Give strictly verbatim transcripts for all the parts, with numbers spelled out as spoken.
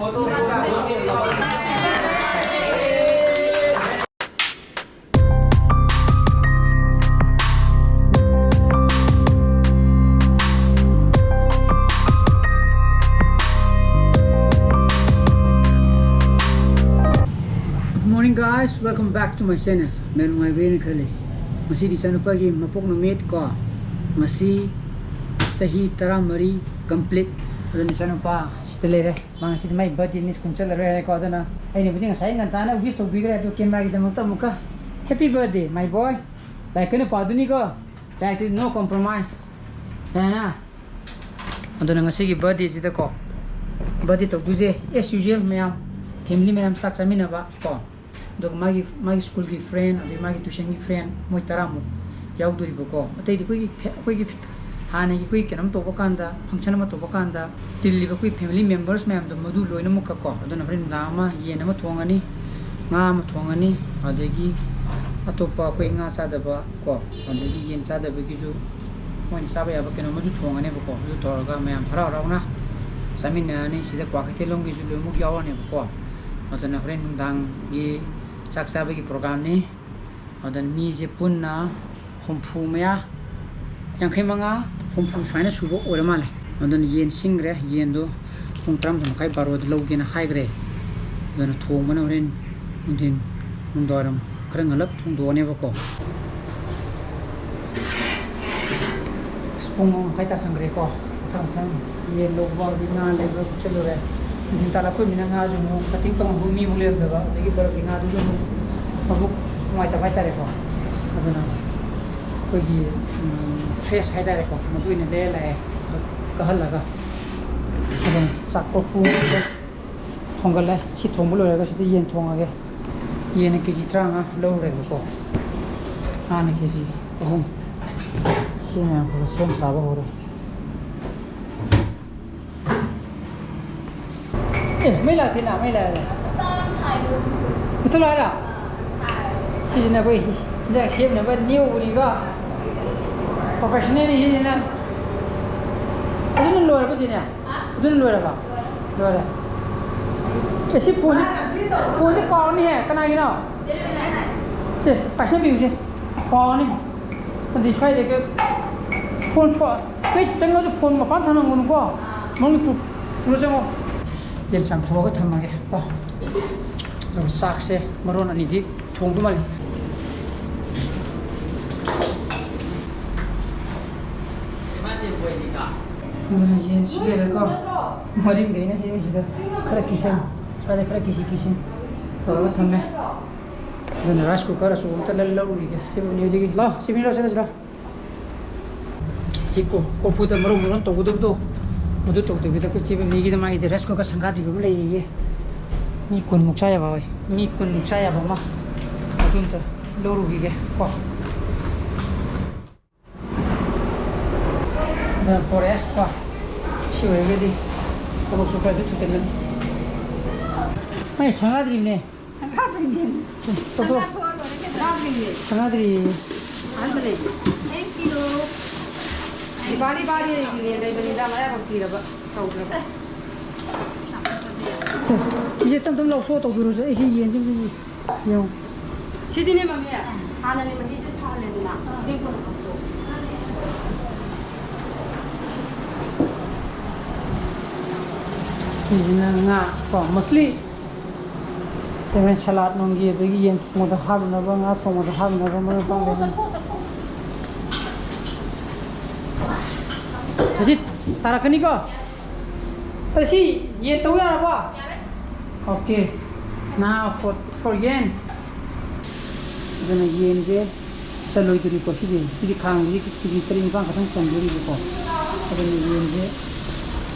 Good morning, guys, welcome back to my channel. ꯃꯌꯥꯝ ꯅꯨꯡꯉꯥꯏꯕꯤꯔꯦꯅ ꯈꯜꯂꯤ꯫ ꯉꯁꯤꯗꯤ ꯏꯆꯥꯅꯨꯄꯥꯒꯤ ꯃꯄꯣꯛ ꯅꯨꯃꯤꯠ ꯀꯣ, ꯉꯁꯤ ꯆꯍꯤ ꯇꯔꯥꯃꯔꯤ complete꯫ ꯑꯗꯨꯅ ꯏꯆꯥꯅꯨꯄꯥ ꯁꯤꯗ ꯂꯩꯔꯦ꯫ ꯃꯥ ꯉꯁꯤꯗꯤ ꯃꯥꯏ birthday ꯅꯤ, school ꯆꯠꯂꯔꯣꯏ ꯍꯥꯏꯔꯦꯀꯣ꯫ ꯑꯗꯨꯅ ꯑꯩꯅꯕꯨꯗꯤ ꯉꯁꯥꯏ ꯉꯟꯇꯥꯅ wish ꯇꯧꯕꯤꯈ꯭ꯔꯦ, ꯑꯗꯣ camera ꯒꯤꯗꯃꯛꯇ ꯑꯃꯨꯛꯀ happy birthday my boy꯫ ꯂꯥꯏꯔꯤꯛ ꯀꯟꯅ ꯄꯥꯗꯨꯅꯤꯀꯣ꯫ ꯂꯥꯏꯔꯤꯛꯇꯤ no compromise꯫ ꯌꯥꯔꯦꯅ? ꯑꯗꯨꯅ ꯉꯁꯤꯒꯤ birthday ꯁꯤꯗꯀꯣ, birthday ꯇꯧꯗꯣꯏꯁꯦ as usual ꯃꯌꯥꯝ, family ꯃꯌꯥꯝ ꯆꯥꯛ ꯆꯥꯃꯤꯟꯅꯕ ꯀꯣ, ꯑꯗꯨꯒ ꯃꯥꯒꯤ, ꯃꯥꯒꯤ school ꯒꯤ friend, ꯑꯗꯩ ꯃꯥꯒꯤ tuition ꯒꯤ friend, ꯃꯣꯏ ꯇꯔꯥꯃꯨꯛ ꯌꯥꯎꯗꯣꯔꯤꯕꯀꯣ꯫ ꯑꯇꯩꯗꯤ ꯑꯩꯈꯣꯏꯒꯤ ꯐꯦ-, ꯑꯩꯈꯣꯏꯒꯤ ꯍꯥꯟꯅꯒꯤ ꯑꯩꯈꯣꯏ ꯀꯩꯅꯣꯝ ꯇꯧꯕ ꯀꯥꯟꯗ, function ꯑꯃ ꯇꯧꯕ ꯀꯥꯟꯗ ꯇꯤꯜꯂꯤꯕ ꯑꯩꯈꯣꯏ family members ꯃꯌꯥꯝꯗꯣ ꯃꯗꯨ ꯂꯣꯏꯅꯃꯛꯀ ꯀꯣ꯫ ꯑꯗꯨꯅ ꯍꯣꯔꯦꯟ ꯅꯨꯡꯗꯥꯡ ꯑꯃ ꯌꯦꯟ ꯑꯃ ꯊꯣꯡꯉꯅꯤ, ꯉꯥ ꯑꯃ ꯊꯣꯡꯉꯅꯤ, ꯑꯗꯒꯤ ꯑꯇꯣꯞꯄ ꯑꯩꯈꯣꯏ ꯉꯥ ꯆꯥꯗꯕ ꯀꯣ, ꯑꯗꯒꯤ ꯌꯦꯟ ꯆꯥꯗꯕꯒꯤꯁꯨ ꯃꯣꯏꯅ ꯆꯥꯕ ꯌꯥꯕ ꯀꯩꯅꯣꯝꯃꯁꯨ ꯊꯣꯡꯉꯅꯦꯕꯀꯣ꯫ ꯑꯗꯨ ꯇꯧꯔꯒ ꯃꯌꯥꯝ ꯍꯔꯥꯎ ꯍꯔꯥꯎꯅ ꯆꯥꯃꯤꯟꯅꯔꯅꯤ꯫ ꯁꯤꯗ ꯀ꯭ꯋꯥꯀꯩꯊꯦꯜꯂꯣꯝꯒꯤꯁꯨ ꯂꯣꯏꯅꯃꯛ ꯌꯥꯎꯔꯅꯦꯕꯀꯣ꯫ ꯑꯗꯨꯅ ꯍꯣꯔꯦꯟ ꯅꯨꯡꯗꯥꯡꯒꯤ ꯆꯥꯛ ꯆꯥꯕꯒꯤ program ꯅꯤ꯫ ꯑꯗꯨꯅ ꯃꯤꯁꯦ ꯄꯨꯟꯅ ꯍꯨꯝꯐꯨ ꯃꯌꯥ, ꯌꯥꯡꯈꯩ ꯃꯉꯥ, ꯍꯨꯝꯐꯨ ꯁꯨꯃꯥꯏꯅ ꯁꯨꯕ ꯑꯣꯏꯔ ꯃꯥꯜꯂꯦ꯫ ꯑꯗꯨꯅ ꯌꯦꯟ ꯁꯤꯡꯈ꯭ꯔꯦ꯫ ꯌꯦꯟꯗꯣ ꯄꯨꯡ ꯇꯔꯥꯃꯥꯊꯣꯏ ꯃꯈꯥꯏ, ꯕꯥꯔꯣꯗ ꯂꯧꯒꯦꯅ ꯍꯥꯏꯈ꯭ꯔꯦ꯫ ꯑꯗꯨꯅ ꯊꯣꯡꯕꯅ ꯍꯣꯔꯦꯟ ꯅꯨꯡꯊꯤꯟ, ꯅꯨꯡꯗꯥꯡꯋꯥꯏꯔꯝ ꯈꯔ ꯉꯜꯂꯞ ꯊꯣꯡꯗꯣꯛꯑꯅꯦꯕꯀꯣ꯫ ꯑꯁ, ꯄꯨꯡ ꯑꯃ ꯃꯈꯥꯏ ꯇꯥꯁꯟꯈ꯭ꯔꯦꯀꯣ꯫ ꯃꯊꯪ ꯃꯊꯪ ꯌꯦꯟ ꯂꯧꯕ, ꯑꯗꯒꯤ ꯉꯥ ꯂꯩꯕ ꯆꯠꯂꯨꯔꯦ꯫ ꯅꯨꯡꯊꯤꯟ ꯇꯥꯜꯂꯛꯄꯅꯤꯅ ꯉꯥꯁꯨ ꯑꯃꯨꯛ cutting ꯇꯧꯅꯕ ꯃꯤ ꯑꯃꯨꯛ ꯂꯩꯔꯝꯗꯕ, ꯑꯗꯒꯤ ꯕꯔꯞꯀꯤ ꯉꯥꯗꯨꯁꯨ ꯑꯃꯨꯛ ꯃꯕꯨꯛ ꯅꯨꯡꯉꯥꯏꯇꯕ ꯍꯥꯏꯇꯥꯔꯦꯀꯣ꯫ ꯑꯗꯨꯅ ꯑꯩꯈꯣꯏꯒꯤ, ꯎꯝ, fresh ꯍꯥꯏꯇꯥꯔꯦꯀꯣ, ꯃꯗꯨ ꯑꯣꯏꯅ ꯂꯩꯔ ꯂꯥꯛꯑꯦ, ꯀꯛꯍꯜꯂꯒ꯫ ꯑꯗꯨꯝ ꯆꯥꯛ ꯀꯣꯔꯐꯨ ꯊꯣꯡꯒꯠꯂꯦ꯫ ꯁꯤ ꯊꯣꯡꯕ ꯂꯣꯏꯔꯒ ꯁꯤꯗ ꯌꯦꯟ ꯊꯣꯡꯉꯒꯦ꯫ ꯌꯦꯟꯅ ꯀꯦ ꯖꯤ ꯇꯔꯥꯃꯉꯥ ꯂꯧꯔꯦꯕꯀꯣ, ꯉꯥꯅ ꯀꯦ ꯖꯤ ꯑꯍꯨꯝ꯫ ꯁꯤ ꯃꯌꯥꯝ ꯈꯔ ꯁꯦꯝ ꯁꯥꯕ ꯍꯧꯔꯦ꯫ ꯑꯦ, ꯃꯩ ꯂꯥꯛꯇꯦꯅ, ꯃꯩ ꯂꯥꯛꯑꯦ꯫ ꯃꯨꯊꯠꯂꯣ ꯍꯥꯏꯔꯣ? ꯁꯤꯁꯤꯅ ꯑꯩꯈꯣꯏ ꯍꯤꯟꯖꯥꯡ ꯁꯦꯝꯅꯕ ꯅꯦꯛꯎꯕꯅꯤꯀꯣ꯫ Professional ꯅꯤ ꯁꯤꯁꯤꯅ꯫ ꯑꯗꯨꯅ ꯂꯣꯏꯔꯕ ꯆꯦꯅꯦ? ꯑꯗꯨꯅ ꯂꯣꯏꯔꯕ? ꯂꯣꯏꯔꯦ꯫ ꯑꯦ, ꯁꯤ ꯐꯣꯟꯁꯦ, ꯐꯣꯟꯁꯦ ꯀꯥꯎꯔꯅꯤꯍꯦ꯫ ꯀꯅꯥꯒꯤꯅꯣ? ꯁꯦ, ꯄꯥꯏꯁꯟꯕꯤꯌꯨꯁꯦ꯫ ꯀꯥꯎꯔꯅꯤ꯫ ꯑꯗꯨꯗꯤ ꯁ꯭ꯋꯥꯏꯗꯒꯤ ꯐꯣꯟ ꯁꯣ-, ꯅꯣꯏ ꯆꯪꯉꯁꯨ ꯐꯣꯟ ꯃꯄꯥꯟ ꯊꯝꯂꯝꯒꯅꯨꯀꯣ꯫ ꯃꯅꯨꯡꯗ ꯄꯨ-, ꯄꯨꯔ ꯆꯪꯉꯣ꯫ ꯌꯦꯟ ꯆꯥꯝꯊꯣꯛꯑꯒ ꯊꯝꯃꯒꯦ ꯀꯣ꯫ ꯑꯗꯨꯒ ꯆꯥꯛꯁꯦ ꯃꯔꯣꯟ ꯑꯅꯤꯗꯤ ꯊꯣꯡꯗꯧ ꯃꯥꯜꯂꯤ꯫ ꯑꯗꯨꯅ ꯌꯦꯟꯁꯤ ꯂꯩꯔꯦꯀꯣ꯫ ꯃꯔꯤꯡꯈꯩꯅ ꯁꯤꯁꯤꯗ ꯈꯔ ꯀꯤꯁꯟ, ꯁ꯭ꯋꯥꯏꯗ ꯈꯔ ꯀꯤꯁꯤ ꯀꯤꯁꯤ ꯇꯧꯔꯒ ꯊꯝꯃꯦ꯫ ꯑꯗꯨꯅ rice cooker ꯑꯆꯧꯕ ꯑꯝꯇ ꯂꯩ-, ꯂꯧꯔꯨꯈꯤꯒꯦ꯫ ꯁꯤ ꯃꯅꯤꯗꯒꯤ ꯂꯥꯎ, ꯁꯤ ꯃꯅꯤ ꯂꯧꯁꯤꯜꯂꯁꯤ ꯂꯥꯎ꯫ ꯁꯤ ꯀꯣ-, ꯀꯣꯔꯐꯨꯗ ꯃꯔꯨꯝ ꯃꯔꯨꯝ ꯇꯧꯒꯗꯕꯗꯣ, ꯃꯗꯨ ꯇꯧꯗꯕꯤꯗ ꯑꯩꯈꯣꯏ ꯆꯦ ꯕꯦꯝꯃꯒꯤꯗ ꯃꯥꯒꯤꯗꯤ rice cooker ꯁꯪꯒꯥꯗ꯭ꯔꯤꯕ ꯑꯃ ꯂꯩꯌꯦ꯫ ꯃꯤ ꯀꯨꯟꯃꯨꯛ ꯆꯥ ꯌꯥꯕ ꯍꯣꯏ꯫ ꯃꯤ ꯀꯨꯟꯃꯨꯛ ꯆꯥ ꯌꯥꯕ ꯑꯃ꯫ ꯑꯗꯨ ꯑꯝꯇ ꯂꯧꯔꯨꯈꯤꯒꯦ ꯀꯣ꯫ ꯑꯗꯨꯅ ꯄꯣꯔꯛꯑꯦ ꯀꯣ꯫ ꯁꯤ ꯑꯣꯏꯔꯒꯗꯤ ꯊꯕꯛꯁꯨ ꯈꯔꯁꯨ ꯊꯨꯖꯜꯂꯅꯤ꯫ ꯃꯥꯏ ꯁꯪꯒꯥꯗ꯭ꯔꯤꯕꯅꯦ꯫ ꯁꯪꯒꯥꯗ꯭ꯔꯤꯅꯦ꯫ ꯁꯤ, ꯇꯣꯛꯊꯣꯛ꯫ ꯁꯪꯒꯥꯊꯣꯛꯑ ꯂꯣꯏꯔꯦ ꯀꯩꯅꯣ꯫ ꯁꯪꯒꯥꯗ꯭ꯔꯤꯌꯦ꯫ ꯑꯍꯥꯟꯕ ꯂꯩ꯫ Thank you꯫ ꯕꯥꯔꯤ ꯕꯥꯔꯤ ꯂꯩꯕꯅꯤꯗ, ꯃꯔꯥꯏꯕꯛ ꯊꯤꯔꯕ ꯇꯧꯗ꯭ꯔꯕ꯫ ꯁꯦ, ꯏꯆꯦ, ꯇꯞ ꯇꯞ ꯂꯧꯊꯣꯛꯑ ꯇꯧꯕꯤꯔꯣꯁꯦ꯫ ꯑꯩ ꯁꯤ ꯌꯦꯟꯁꯦ ꯑꯝꯇ ꯌꯦꯡꯉꯨ꯫ ꯁꯤꯗꯤꯅꯦ ꯃꯃꯤ, ꯍꯥꯟꯅꯅꯦ ꯃꯍꯤꯁꯦ ꯁꯧꯍꯜꯂꯦꯗꯅ, ꯆꯦꯡ ꯊꯣꯡꯕ ꯍꯥꯞꯄꯣ꯫ ꯁꯤꯁꯤꯅ ꯉꯥ ꯀꯣ, mostly ꯀꯩꯅꯣ, salad ꯅꯨꯡꯒꯤ, ꯑꯗꯒꯤ ꯌꯦꯟ ꯊꯣꯡꯕꯗ ꯍꯥꯞꯅꯕ, ꯉꯥ ꯊꯣꯡꯕꯗ ꯍꯥꯞꯅꯕ ꯃꯔꯣꯏ ꯃꯄꯥꯡ ꯂꯩꯔꯝꯃꯤ꯫ ꯁꯤ ꯇꯥꯔꯛꯀꯅꯤꯀꯣ? ꯑꯗ ꯁꯤ ꯌꯦꯟ ꯇꯧ ꯌꯥꯔꯕꯣ? Okay. Now for, for yen. ꯑꯗꯨꯅ ꯌꯦꯟꯁꯦ ꯆꯜꯂꯣꯏꯗꯣꯔꯤꯀꯣ, ꯁꯤꯗꯤ꯫ ꯁꯤꯗꯤ ꯈꯥꯡꯁꯤꯗꯤ ꯀꯦ ꯖꯤ ꯇꯔꯦꯠ ꯅꯤꯄꯥꯟ ꯈꯛꯇꯪ ꯆꯟꯗꯣꯔꯤꯕꯀꯣ꯫ ꯑꯗꯨꯅ ꯌꯦꯟꯁꯦ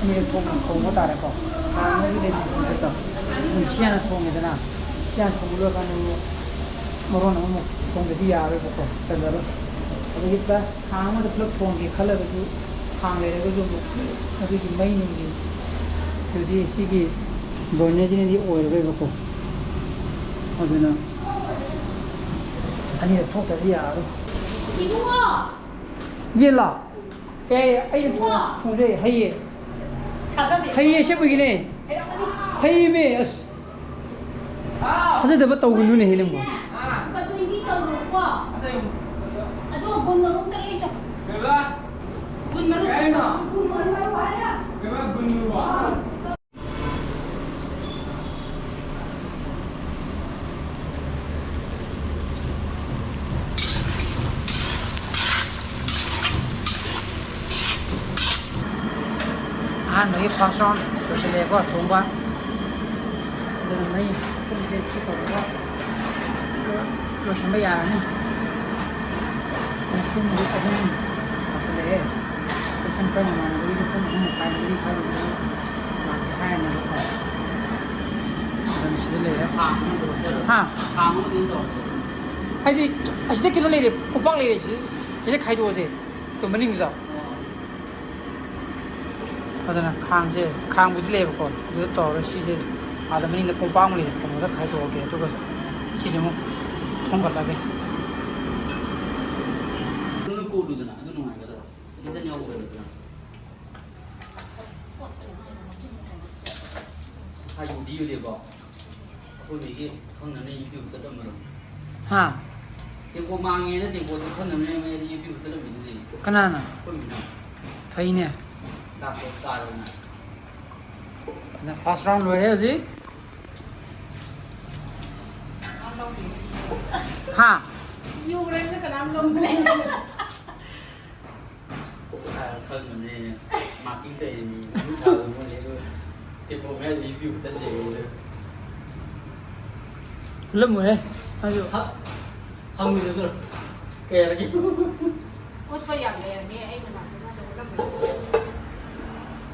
ꯑꯅꯤꯔꯛ ꯊꯣꯛꯅ ꯊꯣꯡꯕ ꯇꯥꯔꯦꯀꯣ꯫ ꯈꯥꯡ ꯑꯃꯗꯤ ꯂꯩꯕꯤꯕ ꯅꯠꯇ꯭ꯔꯣ? ꯑꯗꯨ ꯁꯤ ꯍꯥꯟꯅ ꯊꯣꯡꯉꯦꯗꯅ, ꯁꯤ ꯍꯥꯟꯅ ꯊꯣꯡꯕ ꯂꯣꯏꯔꯀꯥꯟꯗ ꯑꯃꯨꯛ ꯃꯔꯣꯟ ꯑꯃꯃꯨꯛ ꯊꯣꯡꯗꯗꯤ ꯌꯥꯔꯔꯣꯏꯕꯀꯣ, ꯆꯜꯂꯔꯣꯏ꯫ ꯑꯗꯒꯤ plus ꯈꯥꯡ ꯑꯃꯗ ꯄꯨꯂꯞ ꯊꯣꯡꯒꯦ ꯈꯜꯂꯒꯁꯨ, ꯈꯥꯡ ꯂꯩꯔꯒꯁꯨ ꯑꯃꯨꯛ ꯑꯗꯨꯒꯤ ꯃꯩ ꯅꯨꯡꯒꯤ ꯑꯗꯨꯗꯤ ꯁꯤꯒꯤ ꯕꯣꯏꯂꯔꯁꯤꯅꯗꯤ ꯑꯣꯏꯔꯔꯣꯏꯕꯀꯣ꯫ ꯑꯗꯨꯅ ꯑꯅꯤꯔꯛ ꯊꯣꯛꯇ꯭ꯔꯗꯤ ꯌꯥꯔꯔꯣꯏ꯫ ꯏꯕꯨꯡꯉꯣ! ꯌꯦꯟꯂꯣ? ꯑꯦ, ꯑꯩꯅ ꯊꯣꯡ-, ꯊꯣꯡꯖꯩ, ꯍꯩꯌꯦ꯫ ꯊꯥꯖꯗꯦ꯫ ꯍꯩꯌꯦ, ꯑꯁꯦꯡꯕꯒꯤꯅꯦ꯫ ꯍꯩꯔꯝꯒꯅꯤ꯫ ꯍꯩꯌꯦꯃꯦ, ꯑꯁ꯫ ꯊꯥꯖꯗꯕ ꯇꯧꯒꯅꯨꯅꯦꯍꯦ ꯅꯪꯕꯣ꯫ ꯂꯨꯄꯥ twenty ꯇꯧꯔꯣꯀꯣ꯫ ꯑꯗꯣ ꯒꯨꯟ ꯃꯔꯨꯝ ꯇꯔꯦꯠ ꯆꯠ꯫ ꯒꯨꯟ ꯃꯔꯨꯝ꯫ ꯒꯨꯟ ꯃꯔꯨꯝ ꯍꯥꯏꯔ꯫ ꯑꯍꯥꯟꯕꯒꯤ first round ꯂꯣꯏꯁꯤꯜꯂꯛꯑꯦꯀꯣ ꯊꯣꯡꯕ꯫ ꯑꯗꯨꯅ ꯃꯩ ꯄꯨꯡꯁꯦ ꯁꯤ ꯇꯧꯔꯒ ꯂꯣꯏꯁꯤꯟꯕ ꯌꯥꯔꯅꯤ꯫ ꯄꯨꯡ ꯑꯍꯨꯝ ꯇꯥꯁꯤꯜꯂꯛꯑꯦ꯫ ꯄꯨꯡ ꯈꯔ ꯃꯃꯥꯡꯗꯒꯤꯗꯤ ꯄꯨꯡ ꯑꯍꯨꯝ ꯃꯈꯥꯏ, ꯃꯔꯤ ꯁ꯭ꯋꯥꯏꯗꯗꯤ ꯂꯥꯛꯀꯦ ꯍꯥꯏꯔꯅꯦꯕꯀꯣ꯫ ꯑꯗꯨꯅ ꯁꯤꯗ ꯂꯩꯔꯦ꯫ ꯍꯥ? ꯍꯥꯏꯗꯤ ꯑꯁꯤꯗ ꯀꯩꯅꯣ ꯂꯩꯔꯦ, ꯀꯣꯝꯄꯥꯛ ꯂꯩꯔꯦ, ꯁꯤꯗ, ꯁꯤꯗ ꯈꯥꯏꯗꯣꯛꯑꯁꯦ꯫ ꯑꯗꯨ ꯃꯅꯤꯡꯗꯨꯗ꯫ ꯑꯗꯨꯅ ꯈꯥꯡꯁꯦ, ꯈꯥꯡꯕꯨꯗꯤ ꯂꯩꯌꯦꯕꯀꯣ, ꯑꯗꯨꯗ ꯇꯧꯔꯒ ꯁꯤꯁꯦ ꯑꯥꯗ ꯃꯅꯤꯡꯗ ꯀꯣꯝꯄꯥꯛ ꯑꯃ ꯂꯩꯌꯦ, ꯀꯩꯅꯣꯗ ꯈꯥꯏꯗꯣꯛꯑꯒꯦ, ꯑꯗꯨꯒ ꯁꯤꯁꯦ ꯑꯃꯨꯛ ꯊꯣꯡꯒꯠꯂꯒꯦ꯫ ꯑꯗꯨꯅ ꯀꯣꯠꯂꯨꯗꯅ, ꯑꯗꯨ ꯅꯨꯡꯉꯥꯏꯒꯗ꯭ꯔꯣ? ꯃꯊꯟ ꯌꯥꯎꯕ ꯑꯣꯏꯔꯗ꯭ꯔꯥ? ꯍꯥꯏꯕꯨꯗꯤ ꯌꯨꯗꯦꯀꯣ꯫ ꯑꯩꯈꯣꯏ ꯃꯤꯒꯤ ꯈꯪꯅꯅ ꯌꯨꯄꯤ ꯆꯠꯂꯝꯕꯗꯣ꯫ ꯍꯥ? ꯇꯦꯡꯀꯣꯠ ꯃꯥꯡꯉꯦꯅ ꯇꯦꯡꯀꯣꯠꯇꯣ ꯈꯪꯅꯕꯅꯦ ꯑꯩꯗꯤ ꯌꯨꯄꯤ ꯆꯠꯂꯝꯃꯤꯗꯨꯗꯤ꯫ ꯀꯅꯥꯅ? ꯑꯩꯈꯣꯏ ꯃꯤꯅ꯫ ꯐꯩꯅꯦ꯫ ꯗꯥꯛꯇꯣ ꯇꯥꯔꯕꯅ꯫ ꯑꯗ first round ꯂꯣꯏꯔꯦ ꯍꯧꯖꯤꯛ꯫ ꯍꯥ? ꯌꯨꯔꯦꯅ ꯀꯅꯥꯝ ꯂꯧꯗ꯭ꯔꯦ꯫ ꯈꯪꯕꯅꯦ꯫ Marking ꯇꯧꯔꯤꯅꯤ꯫ ꯇꯦꯡꯀꯣꯠ ꯃꯌꯥꯗ ꯌꯨꯄꯤ ꯈꯛꯇ ꯂꯩꯔꯦ꯫ ꯈꯨꯜꯂꯝꯃꯣꯏꯍꯦ꯫ ꯑꯗꯨ ꯍ-, ꯍꯪꯉꯤꯗꯨ ꯀꯩ ꯍꯥꯏꯔꯒꯦ? ꯑꯣꯠꯄ ꯌꯥꯝ ꯂꯩꯔꯝꯃꯦ, ꯑꯩ ꯃꯅꯥꯛꯇ ꯃꯥꯗꯣ ꯑꯣꯠꯂꯝꯕꯅꯤ꯫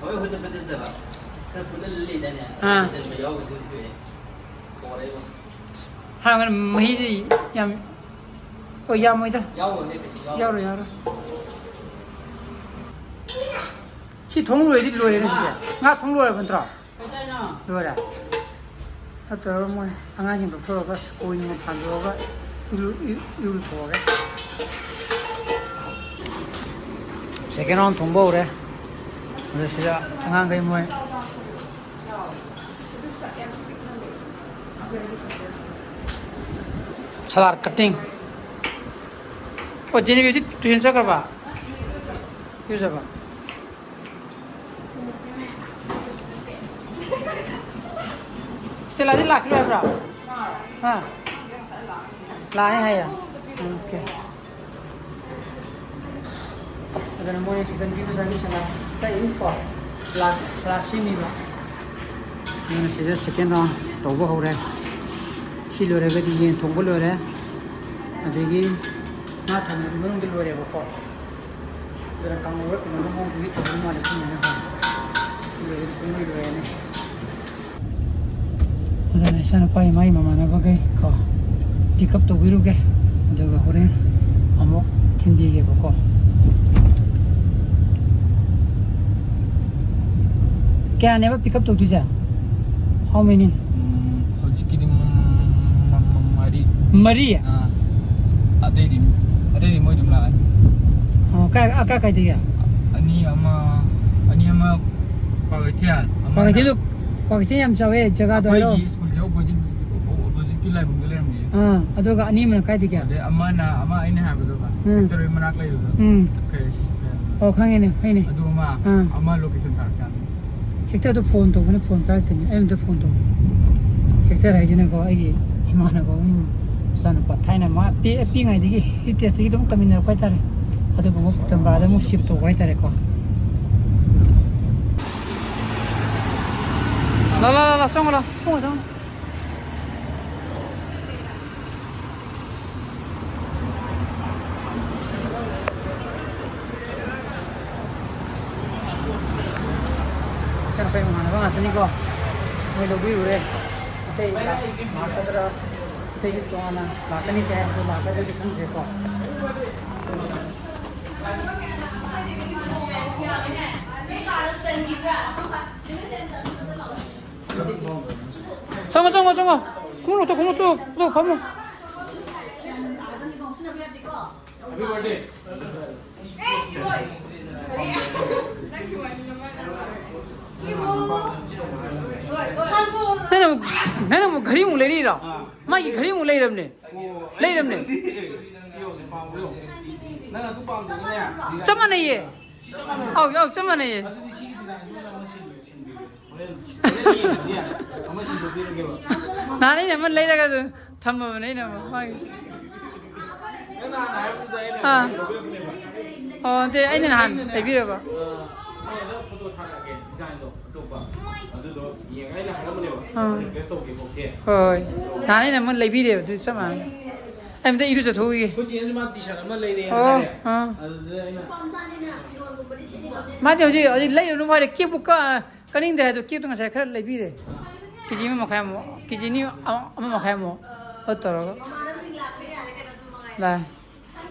ꯍꯣꯏ, ꯍꯣꯏ, ꯆꯠꯄ ꯆꯠꯇꯕ꯫ ꯈꯔ ꯄꯨꯜꯂ ꯂꯩꯗꯥꯏꯅꯦ? ꯑꯥ꯫ ꯆꯟꯕ ꯌꯥꯎꯕꯗꯨ ꯇꯣꯛꯑꯦ꯫ ꯄꯣꯔꯦ꯫ ꯍꯥꯡꯉ ꯃꯍꯤꯁꯤ ꯌꯥꯝ, ꯑꯣ, ꯌꯥꯝꯃꯣꯏꯗ꯫ ꯌꯥꯎꯔꯣꯏ, ꯌꯥꯎꯔꯣꯏ꯫ ꯌꯥꯎꯔꯣꯏ, ꯌꯥꯎꯔꯣꯏ꯫ ꯁꯤ ꯊꯣꯡ ꯂꯣꯏꯔꯗꯤ ꯂꯣꯏꯔꯦꯅꯦ ꯁꯤꯁꯦ꯫ ꯉꯥ ꯊꯣꯡ ꯂꯣꯏꯔꯕ ꯅꯠꯇ꯭ꯔꯣ? ꯂꯣꯏꯔꯦ꯫ ꯅꯠꯇ꯭ꯔꯒ ꯃꯣꯏ ꯑꯉꯥꯡꯁꯤꯡ ꯂꯧꯊꯣꯛꯑꯒ ꯀꯣꯏꯅ ꯐꯥꯟꯗꯣꯛꯑꯒ ꯏꯔꯨ-, ꯏ-, ꯏꯔꯨꯊꯣꯛꯑꯒꯦ꯫ Second round ꯊꯣꯡꯕ ꯍꯧꯔꯦ꯫ ꯑꯗꯨ ꯁꯤꯗ ꯑꯉꯥꯡꯈꯩ ꯃꯣꯏ Salad cutting. ꯑꯣ, ꯖꯦꯅꯤꯕꯤ ꯍꯧꯖꯤꯛ tuition ꯆꯠꯈ꯭ꯔꯕ? ꯏꯔꯨꯖꯕ꯫ ꯁ꯭ꯇꯦꯂꯥꯗꯤ ꯂꯥꯛꯈꯤꯔꯣꯏ ꯍꯥꯏꯕ꯭ꯔꯣ? ꯍꯥ? ꯂꯥꯛꯑꯦ ꯍꯥꯏꯌꯦ? ꯑꯣꯀꯦ꯫ ꯑꯗꯨꯅ ꯃꯣꯏ ꯁꯤꯗ ꯄꯤꯕ ꯆꯥꯅꯤ ꯁꯂꯥꯗ ꯀꯛꯏꯀꯣ꯫ ꯁꯂꯥꯗ, ꯁꯂꯥꯗ ꯁꯦꯝꯃꯤꯕ꯫ ꯑꯗꯨꯅ ꯁꯤꯗ second round ꯇꯧꯕ ꯍꯧꯔꯦ꯫ ꯁꯤ ꯂꯣꯏꯔꯒꯗꯤ ꯌꯦꯟ ꯊꯣꯡꯕ ꯂꯣꯏꯔꯦ꯫ ꯑꯗꯒꯤ ꯉꯥ ꯊꯣꯡꯕꯁꯨ ꯃꯅꯨꯡꯗ ꯂꯣꯏꯔꯦꯕꯀꯣ꯫ ꯑꯗꯨꯅ ꯀꯥꯡꯉꯧꯔ ꯀꯩꯅꯣꯝꯃ ꯉꯧꯗꯣꯏꯒꯤ ꯇꯧꯕ ꯃꯥꯜꯂꯦ, ꯈꯪꯗꯦꯅꯦ꯫ ꯁꯤ ꯂꯣꯏꯔꯗꯤ ꯄꯨꯡꯂꯣꯏ ꯂꯣꯏꯔꯅꯤ꯫ ꯑꯗꯨꯅ ꯏꯆꯥꯅꯨꯄꯥꯒꯤ ꯃꯥꯒꯤ ꯃꯃꯥꯟꯅꯕꯈꯩ ꯀꯣ, pick up ꯇꯧꯕꯤꯔꯨꯒꯦ, ꯑꯗꯨꯒ ꯍꯣꯔꯦꯟ ꯑꯃꯨꯛ ꯊꯤꯟꯕꯤꯒꯦꯕꯀꯣ꯫ ꯀꯌꯥꯅꯦꯕ pick up ꯇꯧꯗꯣꯏꯁꯦ? How many? ꯎꯝ, ꯍꯧꯖꯤꯛꯀꯤꯗꯤ ꯃ-, ꯃ-, ꯃ-, ꯃꯔꯤ꯫ ꯃꯔꯤ? ꯑꯥ, ꯑꯇꯩꯗꯤ, ꯑꯇꯩꯗꯤ ꯃꯣꯏ ꯑꯗꯨꯝ ꯂꯥꯛꯑꯅꯤ꯫ ꯑꯣ, ꯀꯥꯏ, ꯑ, ꯀꯥꯏ ꯀꯥꯏꯗꯒꯤ? ꯑꯅꯤ ꯑꯃ, ꯑꯅꯤ ꯑꯃ ꯀ꯭ꯋꯥꯀꯩꯊꯦꯜ, ꯑꯃꯅ ꯀ꯭ꯋꯥꯀꯩꯊꯦꯜꯗꯣ, ꯀ꯭ꯋꯥꯀꯩꯊꯦꯜ ꯌꯥꯝ ꯆꯥꯎꯋꯦ, ꯖꯒꯥꯗꯣ ꯍꯥꯏꯔꯛꯑꯣ꯫ ꯑꯩꯈꯣꯏꯒꯤ ꯁ꯭ꯀꯨꯜꯒꯤ opposite, oppositeꯀꯤ ꯂꯥꯏꯕꯨꯡꯗ ꯂꯩꯔꯝꯃꯦ꯫ ꯑꯥ, ꯑꯗꯨꯒ ꯑꯅꯤ ꯑꯃꯅ ꯀꯥꯏꯗꯒꯤ? ꯑꯗꯩ ꯑꯃꯅ, ꯑꯃ ꯑꯩꯅ ꯍꯥꯏꯕꯗꯣ, ꯎꯝ꯫ ꯍꯦꯛꯇꯔ ꯍꯣꯏ ꯃꯅꯥꯛ ꯂꯩꯕꯗꯣ꯫ ꯎꯝ꯫ ꯀꯩ, ꯀꯩ ꯍꯥꯏꯕꯅꯣ? ꯑꯣ, ꯈꯪꯉꯦꯅꯦ, ꯍꯣꯏꯅꯦ꯫ ꯑꯗꯨ ꯑꯃ, ꯑꯥ꯫ ꯑꯃ location ꯊꯥꯔꯛꯀꯦ ꯍꯥꯏꯕꯅꯤ꯫ ꯍꯦꯛꯇꯔꯗꯣ phone ꯇꯧꯕꯅꯦ, phone ꯄꯥꯏꯔꯛꯇꯦꯅꯦ꯫ ꯑꯩ ꯑꯝꯇ phone ꯇꯧꯒꯦ꯫ ꯍꯦꯛꯇꯔ ꯍꯥꯏꯁꯤꯅꯀꯣ, ꯑꯩꯒꯤ ꯏꯃꯥꯟꯅꯕꯒꯤ ꯃꯆꯥꯅꯨꯄꯥ, ꯊꯥꯏꯅ ꯃꯥ ꯄꯤ-, ꯄꯤꯛꯏꯉꯩꯗꯒꯤ ꯍꯤꯜ ꯇꯦꯁꯇꯒꯤ ꯑꯗꯨꯝ ꯇꯝꯃꯤꯟꯅꯔꯛꯄ ꯍꯥꯏꯇꯥꯔꯦ꯫ ꯑꯗꯨꯒꯨꯝꯕ ꯇꯝꯕꯥꯗ ꯑꯃꯨꯛ shift ꯇꯧꯕ ꯍꯥꯏꯇꯥꯔꯦꯀꯣ꯫ ꯂꯥ, ꯂꯥ, ꯂꯥ, ꯂꯥ, ꯆꯪꯉꯣ, ꯂꯥ, ꯆꯪꯉꯣ, ꯆꯪꯉꯣ꯫ ꯏꯆꯥꯅꯨꯄꯥ ꯏꯃꯥꯟꯅꯕ ꯉꯥꯛꯇꯅꯤꯀꯣ꯫ ꯃꯣꯏ ꯂꯧꯕꯤꯔꯨꯔꯦ꯫ ꯑꯇꯩ ꯂꯥꯛꯀꯗ꯭ꯔꯥ? ꯑꯇꯩꯗꯤ ꯇꯣꯉꯥꯟꯅ ꯂꯥꯛꯀꯅꯤ ꯀꯩ ꯍꯥꯏꯕꯗꯣ ꯂꯥꯛꯀꯗ꯭ꯔꯗꯤ ꯈꯪꯗ꯭ꯔꯦꯀꯣ꯫ ꯆꯪꯉꯣ, ꯆꯪꯉꯣ, ꯆꯪꯉꯣ꯫ ꯈꯣꯡꯎꯞ ꯂꯧꯊꯣꯛ, ꯈꯣꯡꯎꯞ ꯂꯧꯊꯣꯛ, ꯂꯧꯊꯣꯛ, ꯐꯝꯃꯣ꯫ ꯅꯪꯅ ꯑꯃꯨꯛ, ꯅꯪꯅ ꯑꯃꯨꯛ ꯘꯔꯤꯃꯨꯛ ꯂꯩꯔꯛꯏꯔꯣ? ꯑꯥ꯫ ꯃꯥꯒꯤ ꯘꯔꯤꯃꯨꯛ ꯂꯩꯔꯕꯅꯦ꯫ ꯑꯣ, ꯂꯩꯔꯕꯅꯦ꯫ ꯁꯤ ꯌꯦꯡꯉꯣ, ꯁꯤ ꯄꯥꯝꯕ꯭ꯔꯣ? ꯅꯪ ꯑꯗꯨ ꯄꯥꯝꯗꯕꯅꯦ꯫ ꯆꯞ ꯃꯥꯟꯅꯩꯌꯦ꯫ ꯁꯤ ꯆꯞ ꯃꯥꯟꯅꯕ꯭ꯔꯣ? ꯑꯧ, ꯑꯧ, ꯆꯞ ꯃꯥꯟꯅꯩꯌꯦ꯫ ꯑꯗꯨꯗꯤ ꯁꯤꯒꯤ design ꯗꯨꯅ ꯑꯃ ꯁꯤꯟꯕꯤꯔꯣ, ꯁꯤꯟꯕꯤꯔꯣ꯫ ꯍꯣꯔꯦꯟ, ꯍꯣꯔꯦꯟ ꯌꯦꯡꯉꯁꯤ ꯌꯥꯔꯦ꯫ ꯑꯃ ꯁꯤꯟꯗꯣꯛꯄꯤꯔꯒꯦꯕ꯫ ꯅꯍꯥꯟ ꯑꯩꯅ ꯑꯃ ꯂꯩꯔꯒ ꯑꯗꯨꯝ ꯊꯝꯃꯕꯅꯦ ꯑꯩꯅ ꯑꯃ ꯃꯥꯒꯤ꯫ ꯅꯪ ꯅꯍꯥꯟ ꯍꯥꯏꯕꯗꯨꯗ ꯑꯩꯅ ꯑꯥ꯫ ꯁꯤꯟꯗꯣꯛꯄꯤꯔꯛꯄꯅꯦꯕ꯫ ꯑꯣ, ꯅꯠꯇꯦ, ꯑꯩꯅ ꯅꯍꯥꯟ ꯂꯩꯕꯤꯔꯕ꯫ ꯑ, ꯅꯣꯏꯗ photo ꯊꯥꯔꯛꯑꯒꯦ, design ꯗꯣ ꯑꯇꯣꯞꯄ꯫ ꯑꯗꯨꯗꯣ ꯌꯦꯡꯉ ꯑꯩꯅ ꯍꯥꯏꯔꯝꯕꯅꯦꯕ, ꯑꯥ꯫ Request ꯇꯧꯒꯦ ꯈꯣꯠꯀꯦ꯫ ꯍꯣꯏ꯫ ꯅꯍꯥꯟ ꯑꯩꯅ ꯑꯃ ꯂꯩꯕꯤꯔꯦꯕ, ꯑꯗꯨꯗꯤ ꯆꯞ ꯃꯥꯟꯅꯩ꯫ ꯑꯩ ꯑꯝꯇ ꯏꯔꯨꯖꯊꯣꯛꯈꯤꯒꯦ꯫ ꯑꯩꯈꯣꯏ ꯆꯦꯅꯁꯨ ꯃꯥ T-shirt ꯑꯃ ꯂꯩꯔꯦꯅ ꯑꯣ, ꯍꯥꯏꯔꯦ꯫ ꯑꯥ꯫ ꯑꯗꯨꯗ ꯑꯩꯅ ꯃꯥꯗꯤ ꯍꯧꯖꯤꯛ, ꯍꯧꯖꯤꯛ ꯂꯩꯔꯨꯅꯨ ꯍꯥꯏꯔꯦ, cake ꯄꯨ ꯀꯛ-, ꯀꯛꯅꯤꯡꯗ꯭ꯔꯦ ꯍꯥꯏꯗꯣ, cake ꯇꯣ ꯉꯁꯥꯏ ꯈꯔ ꯂꯩꯕꯤꯔꯦ꯫ ꯀꯦ ꯖꯤ ꯑꯃ ꯃꯈꯥꯏꯃꯨꯛ, ꯀꯦ ꯖꯤ ꯑꯅꯤ, ꯑꯃ, ꯑꯃ ꯃꯈꯥꯏꯃꯨꯛ꯫ ꯑꯗꯨ ꯇꯧꯔꯒ꯫ ꯂꯥꯛꯑꯦ꯫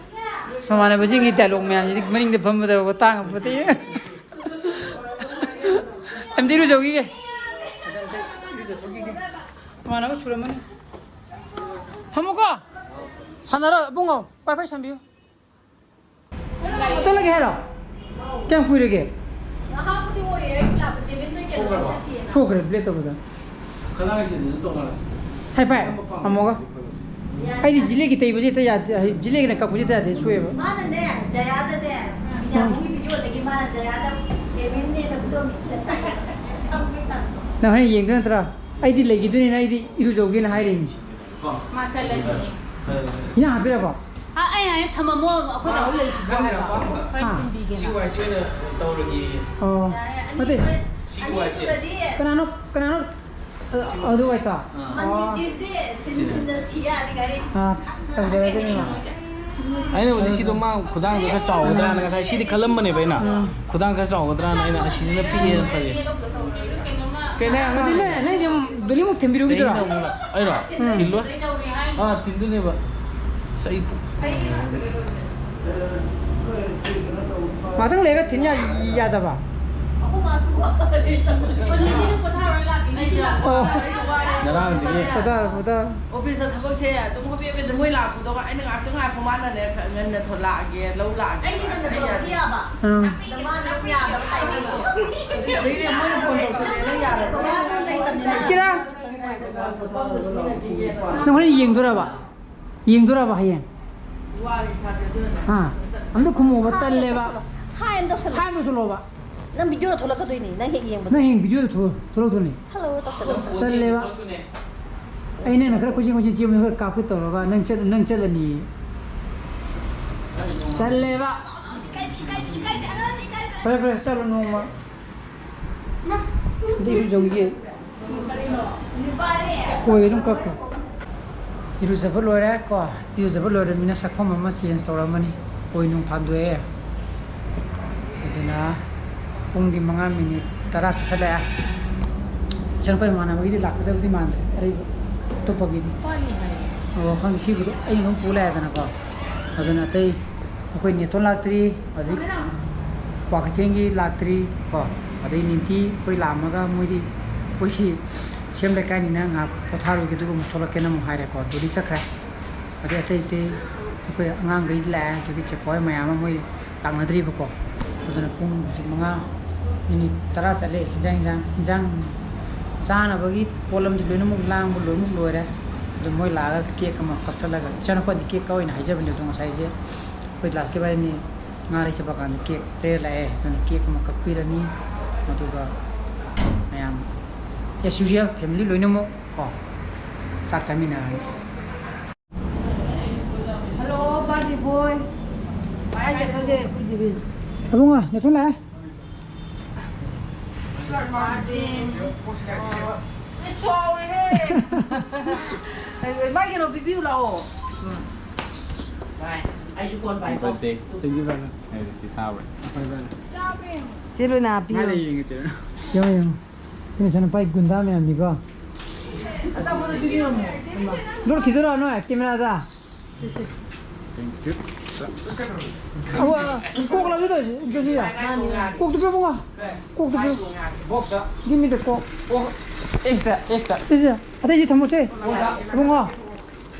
ꯃꯃꯥꯟꯅꯕꯁꯤꯡꯒꯤ dialogue ꯃꯌꯥꯝꯁꯤꯗꯤ ꯃꯅꯤꯡꯗ ꯐꯝꯕꯗ ꯇꯥꯡꯉ ꯄꯣꯠꯇꯦ꯫ ꯑꯝꯇ ꯏꯔꯨꯖꯧꯈꯤꯒꯦ꯫ ꯃꯃꯥꯟꯅꯕ ꯁꯨꯔꯝꯃꯅꯤ꯫ ꯐꯝꯃꯨꯀꯣ꯫ ꯁꯥꯟꯅꯔꯣ, ꯏꯕꯨꯡꯉꯣ꯫ Wi-Fi ꯁꯝꯕꯤꯌꯨ꯫ ꯆꯠꯂꯒꯦ ꯍꯥꯏꯔꯣ? ꯀꯌꯥꯝ ꯀꯨꯏꯔꯒꯦ? ꯉꯥꯏꯍꯥꯛꯄꯨꯗꯤ ꯑꯣꯏꯔꯦ, ꯑꯩ ꯂꯥꯛꯄ ꯗꯦꯕꯤꯠ ꯅꯣꯏ ꯀꯩꯅꯣ ꯁꯣꯛꯈ꯭ꯔꯕ? ꯆꯠꯈꯤꯌꯦ꯫ ꯁꯣꯛꯈ꯭ꯔꯦ, blade ꯇꯧꯕꯗ꯫ ꯈꯗꯥꯡꯁꯤꯗꯁꯨ ꯇꯧꯅꯔꯁꯤ꯫ ꯍꯥꯏ ꯐꯥꯏ, ꯑꯃꯣꯒ꯫ ꯌꯥꯅꯤ꯫ ꯑꯩꯗꯤ ꯖꯤꯂꯦꯠꯀꯤ ꯇꯩꯕꯁꯦ ꯍꯦꯛꯇ ꯌꯥꯗꯦ, ꯍꯥꯏ, ꯖꯤꯂꯦꯠꯀꯤꯅ ꯀꯛꯄꯁꯦ ꯍꯦꯛꯇ ꯌꯥꯗꯦ, ꯁꯣꯛꯑꯦꯕ꯫ ꯃꯥꯅꯅꯦ, ꯖꯌꯥꯗꯅꯦ, ꯎꯝ꯫ ꯃꯤꯅꯥꯃꯣꯒꯤ video ꯗꯒꯤ ꯃꯥꯅ ꯖꯌꯥꯗ ꯗꯦꯕꯤꯠꯅꯦꯅ ꯈꯨꯗꯣꯝ ꯃꯤꯊꯤꯜꯂ ꯇꯥꯛꯑꯦꯕ꯫ ꯈꯪꯕ꯭ꯔꯥ? ꯅꯪ ꯍꯣꯔꯦꯟ ꯌꯦꯡꯗꯣꯏ ꯅꯠꯇ꯭ꯔꯥ? ꯑꯩꯗꯤ ꯂꯩꯈꯤꯗꯣꯏꯅꯤꯅ ꯑꯩꯗꯤ ꯏꯔꯨꯖꯧꯒꯦꯅ ꯍꯥꯏꯔꯤꯅꯤ꯫ ꯀꯣ? ꯃꯥ ꯆꯠꯂꯅꯤ꯫ ꯐꯔꯦ, ꯐꯔꯦ꯫ ꯏꯟꯖꯥꯡ ꯍꯥꯞꯄꯤꯔꯕꯣ? ꯑ, ꯑꯩ ꯍꯥꯏ ꯊꯝꯃꯝꯃꯣ, ꯑꯩꯈꯣꯏ ꯃꯥ ꯅꯥꯎ ꯂꯩꯁꯤꯗꯤ ꯈꯪꯗ꯭ꯔꯦ, ꯍꯥꯏꯕ꯫ ꯑꯄꯥꯝꯕ꯫ ꯍꯣꯔꯦꯟ ꯍꯥ? ꯊꯤꯟꯕꯤꯒꯦꯅ꯫ ꯁꯤ ꯋꯥꯏ ꯇꯤ ꯑꯣꯏꯅ ꯇꯧꯔꯒꯦꯌꯦ꯫ ꯑꯣ꯫ ꯌꯥꯔꯦ, ꯑꯅꯤ ꯅꯠꯇꯦ꯫ ꯁꯨꯔꯦ, ꯁꯤ ꯑꯅꯤ ꯋꯥꯏꯁꯦ꯫ ꯁꯨꯔꯗꯤ꯫ ꯀꯅꯥꯅꯣ, ꯀꯅꯥꯅꯣ? ꯑ, ꯁꯤ ꯑꯗꯨ ꯋꯥꯏꯁꯦ꯫ ꯑꯣꯏꯇꯥ? ꯑꯥ꯫ Monday, ꯑꯣ꯫ Tuesday, ꯁꯤꯟ ꯁꯤꯟꯗ ꯁꯤ ꯌꯥꯔꯗꯤ ꯌꯥꯔꯦ꯫ ꯑꯥ, ꯇꯧꯖꯔꯁꯅꯤ, ꯏꯃꯥ꯫ ꯑꯩꯅꯕꯨꯗꯤ ꯁꯤꯗꯣ ꯃꯥ ꯈꯨꯗꯥꯡꯗꯣ ꯈꯔ ꯆꯥꯎꯒꯗ꯭ꯔꯥꯅ ꯉꯁꯥꯏ ꯁꯤꯗꯤ ꯈꯜꯂꯝꯕꯅꯦꯕ ꯑꯩꯅ꯫ ꯎꯝ꯫ ꯈꯨꯗꯥꯡ ꯈꯔ ꯆꯥꯎꯒꯗ꯭ꯔꯥꯅ ꯑꯩꯅ ꯑꯁꯤꯁꯤꯅ ꯄꯤꯛꯑꯦꯅ ꯈꯜꯂꯤ꯫ ꯀꯩꯅꯣ ꯑꯉꯥꯡ ꯑꯗꯨꯅꯦ, ꯅꯪꯁꯦ ꯗꯣꯂꯤꯃꯨꯛ ꯊꯤꯟꯕꯤꯔꯨꯈꯤꯗ꯭ꯔꯣ? ꯆꯍꯤꯅ ꯑꯃꯨꯛ ꯂꯥꯛ-, ꯑꯩꯔꯣ? ꯎꯝ꯫ ꯊꯤꯜꯂꯣꯏ꯫ ꯑꯥ, ꯊꯤꯟꯗꯣꯏꯅꯦꯕ꯫ ꯑꯁ, ꯑꯩ ꯄꯨ-, ꯉꯥꯛꯇꯪ ꯂꯩꯔꯒ ꯊꯤꯟ ꯌꯥ-, ꯌꯥꯗꯕ? ꯑꯣ꯫ ꯉꯔꯥꯡꯗꯒꯤ ꯄꯣꯊꯥꯔꯣ, ꯄꯣꯊꯥꯔꯣ꯫ ꯑꯣꯐꯤꯁꯇ ꯊꯕꯛꯁꯦ ꯑꯗꯨꯝ ꯍꯣꯕꯦ ꯍꯣꯕꯦꯗ ꯃꯣꯏ ꯂꯥꯛꯄꯗꯣ ꯑꯩꯅ ꯉꯥꯛꯇꯪ ꯉꯥꯏꯈꯣ, ꯃꯥꯅꯅꯦ ꯉꯟꯅ ꯊꯣꯛꯂꯛꯑꯒꯦ, ꯂꯧ ꯂꯥꯛꯑꯒꯦ꯫ ꯑꯩꯗꯤ ꯉꯟꯅ ꯊꯣꯛꯂꯛꯑꯗꯤ ꯌꯥꯕ꯫ ꯑꯥ꯫ ꯅꯪ ꯌꯥꯗꯕ ꯇꯥꯏꯃꯤꯡꯗꯣ꯫ ꯑꯗꯩꯗꯤ ꯃꯣꯏꯅ ꯐꯣꯟ ꯇꯧꯁꯜꯂꯛꯑꯦ, ꯅꯪ ꯌꯥꯗꯕ꯫ ꯀꯤꯔꯥ, ꯅꯪ ꯍꯣꯔꯦꯟ ꯌꯦꯡꯗꯣꯔꯕ? ꯌꯦꯡꯗꯣꯔꯕ ꯍꯌꯦꯡ? ꯍꯥ? ꯑꯝꯇ ꯈꯨꯝꯃꯣꯕ, ꯇꯜꯂꯦꯕ꯫ ꯍꯥꯏ ꯑꯝꯇ ꯇꯧꯁꯜꯂꯣ꯫ ꯍꯥꯏ ꯑꯝꯇ ꯇꯧꯁꯜꯂꯣꯕ꯫ ꯅꯪ ꯚꯤꯗꯤꯑꯣꯗ ꯊꯣꯛꯂꯛꯀꯗꯣꯏꯅꯤ, ꯅꯪ ꯍꯦꯛ ꯌꯦꯡꯕꯗ꯫ ꯅꯪ ꯍꯌꯦꯡ ꯚꯤꯗꯤꯑꯣꯗ ꯊꯣꯛ-, ꯊꯣꯛꯂꯛꯇꯣꯏꯅꯤ꯫ ꯍꯜꯂꯣ ꯇꯧꯁꯜꯂꯣ ꯑꯝꯇ꯫ ꯇꯜꯂꯦꯕ꯫ ꯑꯩ ꯅꯪꯅ ꯈꯔ ꯀꯣꯏꯆꯦꯟ ꯀꯣꯏꯆꯦꯟ ꯆꯦꯟꯕꯗꯣ ꯈꯔ ꯀꯥꯞꯀꯦ ꯇꯧꯔꯒ ꯅꯪ ꯆꯠ-, ꯅꯪ ꯆꯠꯂꯅꯤ꯫ ꯇꯜꯂꯦꯕ꯫ ꯐꯔꯦ, ꯐꯔꯦ, ꯆꯠꯂꯣ ꯅꯣꯡꯃ꯫ ꯑꯗꯨ ꯏꯔꯨꯖꯧꯈꯤꯒꯦ꯫ ꯀꯣꯏ ꯑꯗꯨꯝ ꯀꯛꯈ꯭ꯔꯣ꯫ ꯏꯔꯨꯖꯕ ꯂꯣꯏꯔꯦ ꯀꯣ꯫ ꯏꯔꯨꯖꯕ ꯂꯣꯏꯔꯕꯅꯤꯅ ꯁꯛꯐꯝ ꯑꯃ ꯆꯦꯟꯖ ꯇꯧꯔꯝꯃꯅꯤ꯫ ꯀꯣꯏ ꯅꯨꯡ ꯐꯥꯟꯗꯣꯛꯑꯦ꯫ ꯑꯗꯨꯅ ꯄꯨꯡꯗꯤ ꯃꯉꯥ ꯃꯤꯅꯤꯠ ꯇꯔꯥ ꯆꯠꯁꯜꯂꯛꯑꯦ꯫ ꯏꯆꯟꯅꯨꯄꯥ ꯏꯃꯥꯟꯅꯕꯒꯤꯗꯤ ꯂꯥꯛꯀꯗꯕꯗꯤ ꯃꯥꯟꯗ꯭ꯔꯦ꯫ ꯑꯔꯩꯕ ꯑꯇꯣꯞꯄꯒꯤꯗꯤ꯫ ꯋꯥꯠꯂꯤ ꯍꯥꯏꯌꯦ꯫ ꯑꯣ, ꯈꯪꯗꯦ꯫ ꯁꯤꯕꯨꯗꯤ ꯑꯩꯅ ꯑꯗꯨꯝ ꯄꯨ ꯂꯥꯛꯑꯦꯗꯅꯀꯣ꯫ ꯑꯗꯨꯅ ꯑꯇꯩ ꯑꯩꯈꯣꯏ ꯅꯦꯇꯣꯟ ꯂꯥꯛꯇ꯭ꯔꯤ, ꯑꯗꯩ ꯀ꯭ꯋꯥꯀꯩꯊꯦꯜꯒꯤ ꯂꯥꯛꯇ꯭ꯔꯤ ꯀꯣ, ꯑꯗꯩ ꯅꯤꯟꯇꯤ ꯑꯩꯈꯣꯏ ꯂꯥꯛꯑꯝꯃꯒ ꯃꯣꯏꯗꯤ ꯑꯩꯈꯣꯏ ꯁꯤ ꯁꯦꯝ ꯂꯩꯀꯥꯏꯅꯤꯅ ꯉꯥꯏꯍꯥꯛ ꯄꯣꯊꯥꯔꯨꯒꯦ ꯑꯗꯨꯒ ꯑꯃꯨꯛ ꯊꯣꯛꯂꯛꯀꯦꯅ ꯑꯃꯨꯛ ꯍꯥꯏꯔꯦꯀꯣ, ꯑꯗꯨꯗꯤ ꯆꯠꯈ꯭ꯔꯦ꯫ ꯑꯗꯩ ꯑꯇꯩ ꯑꯇꯩ ꯑꯩꯈꯣꯏ ꯑꯉꯥꯡꯈꯩ ꯂꯥꯛꯑꯦ, ꯑꯗꯨꯒꯤ ꯆꯦꯀꯣꯏ ꯃꯌꯥꯝ ꯑꯃ ꯃꯣꯏ ꯂꯥꯛꯅꯗ꯭ꯔꯤꯕꯀꯣ꯫ ꯑꯗꯨꯅ ꯄꯨꯡ ꯍꯧꯖꯤꯛ ꯃꯉꯥ ꯃꯤꯅꯤꯠ ꯇꯔꯥ ꯆꯠꯂꯦ꯫ ꯍꯤꯟꯖꯥꯡ, ꯍꯤꯟꯖꯥꯡ, ꯍꯤꯟꯖꯥꯡ ꯆꯥꯅꯕꯒꯤ ꯄꯣꯠꯂꯝꯗꯤ ꯂꯣꯏꯅꯃꯛ ꯂꯥꯡꯕ ꯂꯣꯏꯅꯃꯛ ꯂꯣꯏꯔꯦ꯫ ꯑꯗꯨ ꯃꯣꯏ ꯂꯥꯛꯑꯒ ꯀꯦꯛ ꯑꯃ ꯀꯛꯊꯠꯂꯒ, ꯏꯆꯥꯅꯨꯄꯥꯗꯤ ꯀꯦꯛ ꯀꯛꯑꯣꯅ ꯍꯥꯏꯖꯕꯅꯦ, ꯑꯗꯣ ꯉꯁꯥꯏꯁꯦ ꯑꯩꯈꯣꯏ ꯀ꯭ꯂꯥꯁꯀꯤ ꯋꯥꯔꯤꯅꯤ, ꯉꯥ ꯂꯩ ꯆꯠꯄ ꯀꯥꯟꯗ ꯀꯦꯛ ꯂꯩꯔ ꯂꯥꯛꯑꯦ꯫ ꯑꯗꯨꯅ ꯀꯦꯛ ꯑꯃ ꯀꯛꯄꯤꯔꯅꯤ, ꯑꯗꯨꯒ ꯃꯌꯥꯝ as usual family ꯂꯣꯏꯅꯃꯛ ꯀꯣ ꯆꯥꯛ ꯆꯥꯃꯤꯟꯅꯔꯅꯤ꯫ ꯍꯜꯂꯣ, ꯕꯥꯔꯗꯦ ꯕꯣꯏ꯫ ꯀꯥꯏ ꯆꯠꯈ꯭ꯔꯒꯦ ꯑꯩꯈꯣꯏ ꯗꯦꯕꯤꯟ? ꯑꯕꯨꯡꯉꯣ, ꯅꯦꯇꯣꯟ ꯂꯥꯛꯑꯦ꯫ ꯕꯥꯔꯗꯦ꯫ ꯑꯣ꯫ ꯑꯩ ꯁꯥꯎꯔꯦꯍꯦ꯫ ꯑꯩ, ꯃꯥꯏ ꯀꯩꯅꯣ ꯄꯤꯕꯤꯌꯨ ꯂꯥꯛꯑꯣ꯫ ꯕꯥꯏ, ꯑꯩꯁꯨ ꯐꯣꯟ ꯄꯥꯏꯀꯣ꯫ ꯕꯥꯔꯗꯦ꯫ ꯇꯦꯡꯀ꯭ꯌꯨ ꯕꯥꯏ꯫ ꯑꯩ ꯁꯤ ꯁꯥꯎꯔꯦ꯫ ꯆꯦ ꯂꯣꯏꯅꯥ ꯄꯤꯌꯨ꯫ ꯃꯥ ꯂꯩ ꯌꯦꯡꯉꯦ ꯆꯦ ꯂꯣꯏꯅꯥ꯫ ꯌꯦꯡꯉꯣ, ꯌꯦꯡꯉꯣ꯫ ꯁꯤꯅ ꯏꯆꯥꯅꯨꯄꯥꯒꯤ ꯒꯨꯟꯗꯥ ꯃꯌꯥꯝꯅꯤꯀꯣ꯫ ꯂꯣꯠꯈꯤꯗꯣꯏꯔꯣ ꯅꯣꯏ ꯀꯦꯃꯦꯔꯥꯗ? ꯁꯦ, ꯁꯦ꯫ Thank you. ꯑꯋꯥ, ꯀꯣꯛ ꯂꯥꯎꯁꯤ ꯇꯧꯔꯤꯁꯤ, ꯏꯕꯨꯡꯉꯣ ꯁꯤꯗ꯫ ꯃꯥꯅꯤ, ꯃꯥꯅꯤ꯫ ꯀꯣꯛꯇꯨ ꯄꯤꯌꯨ, ꯏꯕꯨꯡꯉꯣ꯫ ꯀꯣꯛꯇꯨ ꯄꯤꯌꯨ꯫ Give me the ꯀꯣꯛ꯫ ꯑꯦꯛꯁꯇ, ꯑꯦꯛꯁꯇ꯫ ꯁꯤꯁꯦ, ꯑꯇꯩꯁꯤ ꯊꯝꯃꯣꯁꯦ꯫ ꯏꯕꯨꯡꯉꯣ꯫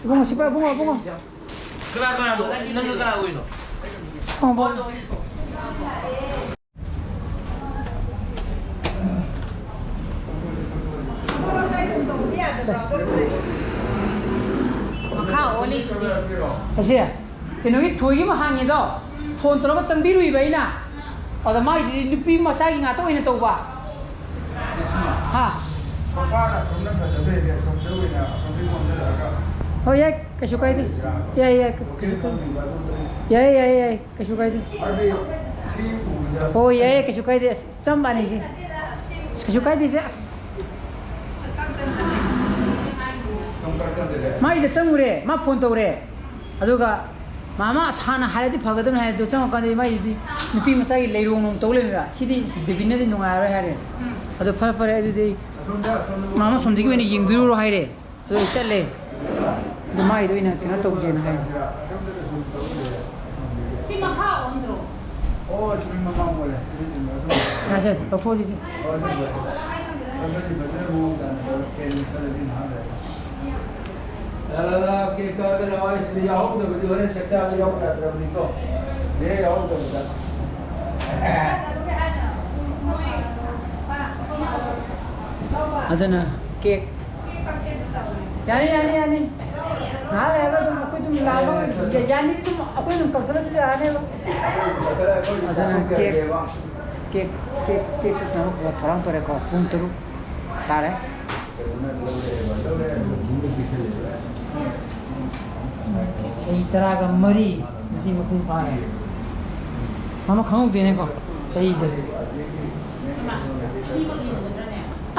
ꯏꯕꯨꯡꯉꯣ, ꯁꯤ ꯄꯥꯏ, ꯏꯕꯨꯡꯉꯣ, ꯏꯕꯨꯡꯉꯣ꯫ ꯀꯅꯥ, ꯀꯅꯥꯅꯣ? ꯅꯪꯒ ꯀꯅꯥ ꯑꯣꯏꯅꯣ? ꯏꯕꯨꯡꯉꯣ꯫ ꯃꯈꯥ ꯑꯣꯜꯂꯤ꯫ ꯑꯁꯦ, ꯀꯩꯅꯣꯒꯤ ꯊꯣꯏꯒꯤ ꯑꯃ ꯍꯥꯡꯉꯦꯗꯣ, ꯐꯣꯟ ꯇꯧꯔꯒ ꯆꯪꯕꯤꯔꯨꯏꯕ ꯑꯩꯅ꯫ ꯑꯗ ꯃꯥꯒꯤꯗꯤ ꯅꯨꯄꯤ ꯃꯆꯥꯒꯤ ꯉꯥꯛꯇ ꯑꯣꯏꯅ ꯇꯧꯕ꯫ ꯍꯥ? ꯃꯄꯥꯅ ꯑꯁꯣꯝꯅ ꯐꯖꯕ ꯍꯦꯜꯂꯦ, ꯑꯁꯣꯝꯗ ꯑꯣꯏꯅ ꯑꯁꯣꯝꯗꯒꯤ ꯑꯣꯟꯁꯤꯜꯂꯛꯑꯒ꯫ ꯍꯣꯏ, ꯌꯥꯏ, ꯀꯩꯁꯨ ꯀꯥꯏꯗꯦ꯫ ꯌꯥꯏ, ꯌꯥꯏ, ꯀꯩꯁꯨ ꯀꯥꯏꯗꯦ꯫ ꯌꯥꯏ, ꯌꯥꯏ, ꯌꯥꯏ, ꯀꯩꯁꯨ ꯀꯥꯏꯗꯦ꯫ ꯍꯥꯏꯗꯤ ꯁꯤ ꯎꯕꯗ꯫ ꯍꯣꯏ, ꯌꯥꯏ, ꯀꯩꯁꯨ ꯀꯥꯏꯗꯦ꯫ ꯑꯁ, ꯆꯞ ꯃꯥꯟꯅꯩꯁꯦ꯫ ꯑꯁ, ꯀꯩꯁꯨ ꯀꯥꯏꯗꯦꯁꯦ꯫ ꯑꯁ꯫ ꯃꯥꯏꯗ ꯆꯪꯉꯨꯔꯦ, ꯃꯥ ꯐꯣꯟ ꯇꯧꯔꯦ꯫ ꯑꯗꯨꯒ ꯃꯥꯃ ꯑꯁ ꯍꯥꯟꯅ ꯍꯥꯏꯔꯗꯤ ꯐꯒꯗꯕꯅꯤ ꯍꯥꯏꯔꯦ꯫ ꯑꯗꯨ ꯆꯪꯉꯀꯥꯟꯗꯗꯤ ꯃꯥꯏꯗꯤ ꯅꯨꯄꯤ ꯃꯆꯥꯒꯤ ꯂꯩꯔꯣꯡ ꯅꯣꯡ ꯇꯧ ꯂꯩꯕ꯫ "ꯁꯤꯗꯤ ꯗꯦꯕꯤꯟꯅꯗꯤ ꯅꯨꯡꯉꯥꯏꯔꯔꯣꯏ" ꯍꯥꯏꯔꯦ꯫ ꯑꯗꯣ "ꯐꯔꯦ, ꯐꯔꯦ, ꯑꯗꯨꯗꯤ ꯑꯩ ꯃꯥꯃ ꯁꯣꯝꯗꯒꯤ ꯑꯣꯏꯅ ꯌꯦꯡꯕꯤꯔꯨꯔꯣ" ꯍꯥꯏꯔꯦ꯫ ꯑꯗꯨ ꯑꯩ ꯆꯠꯂꯦ꯫ ꯑꯗꯨ ꯃꯥꯏꯗ ꯑꯣꯏꯅ ꯀꯩꯅꯣ ꯇꯧꯁꯦꯅ ꯍꯥꯏ꯫ ꯁꯤ ꯃꯈꯥ ꯑꯣꯟꯗ꯭ꯔꯣ? ꯑꯣ, ꯁꯤ ꯃꯃꯥꯡ ꯑꯣꯜꯂꯦ꯫ ꯁꯤ ꯆꯨꯝꯃꯦ꯫ ꯑꯗꯨ ꯌꯥꯁꯦ, ꯂꯧꯊꯣꯛꯑꯁꯤ ꯁꯤ꯫ ꯑꯣ, ꯑꯗꯨ ꯂꯣꯏꯔꯦ꯫ ꯑꯗꯨꯗꯤ ꯐꯖꯅ ꯃꯑꯣꯡ ꯇꯥꯅ ꯇꯧꯔꯦ꯫ ꯐꯦꯟ ꯈꯔꯗꯤ ꯉꯥꯏꯍꯥꯛ ꯂꯩꯔꯦ꯫ ꯂꯥ, ꯂꯥ, ꯂꯥ, ꯀꯦꯛ ꯀꯛꯑꯒ ꯂꯥꯛꯑꯣ꯫ ꯁꯤꯗ ꯌꯥꯎꯍꯧꯗꯕꯗꯤ ꯍꯣꯔꯦꯟ ꯆꯥꯛ ꯆꯥꯕ ꯌꯥꯎ ꯌꯥꯗ꯭ꯔꯕꯅꯤꯀꯣ꯫ ꯅꯦ ꯌꯥꯎꯍꯧꯗꯕꯗ꯫ ꯑꯗꯨꯅ ꯀꯦꯛ ꯌꯥꯅꯤ, ꯌꯥꯅꯤ, ꯌꯥꯅꯤ꯫ ꯉꯥꯏꯍꯥꯛ ꯂꯩꯔꯒ ꯑꯗꯨꯝ ꯑꯩꯈꯣꯏ ꯑꯗꯨꯝ ꯂꯥꯛꯑꯒ ꯌꯥꯅꯤ, ꯑꯗꯨꯝ ꯑꯩꯈꯣꯏ ꯑꯗꯨꯝ ꯀꯛꯊꯠꯂꯁꯨ ꯌꯥꯅꯦꯕ꯫ ꯑꯗꯨꯅ ꯀꯦꯛ, ꯀꯦꯛ, ꯀꯦꯛ, ꯀꯦꯛ ꯀꯛꯅꯕ ꯊꯧꯔꯥꯡ ꯇꯧꯔꯦꯀꯣ꯫ ꯄꯨꯡ ꯇꯔꯨꯛ ꯇꯥꯔꯦ꯫ ꯆꯍꯤ ꯇꯔꯥꯒ ꯃꯔꯤ ꯉꯁꯤ ꯃꯄꯨꯡ ꯐꯥꯔꯦ꯫ ꯃꯥꯃ ꯈꯪꯍꯧꯗꯦꯅꯦꯀꯣ, ꯆꯍꯤꯁꯦ꯫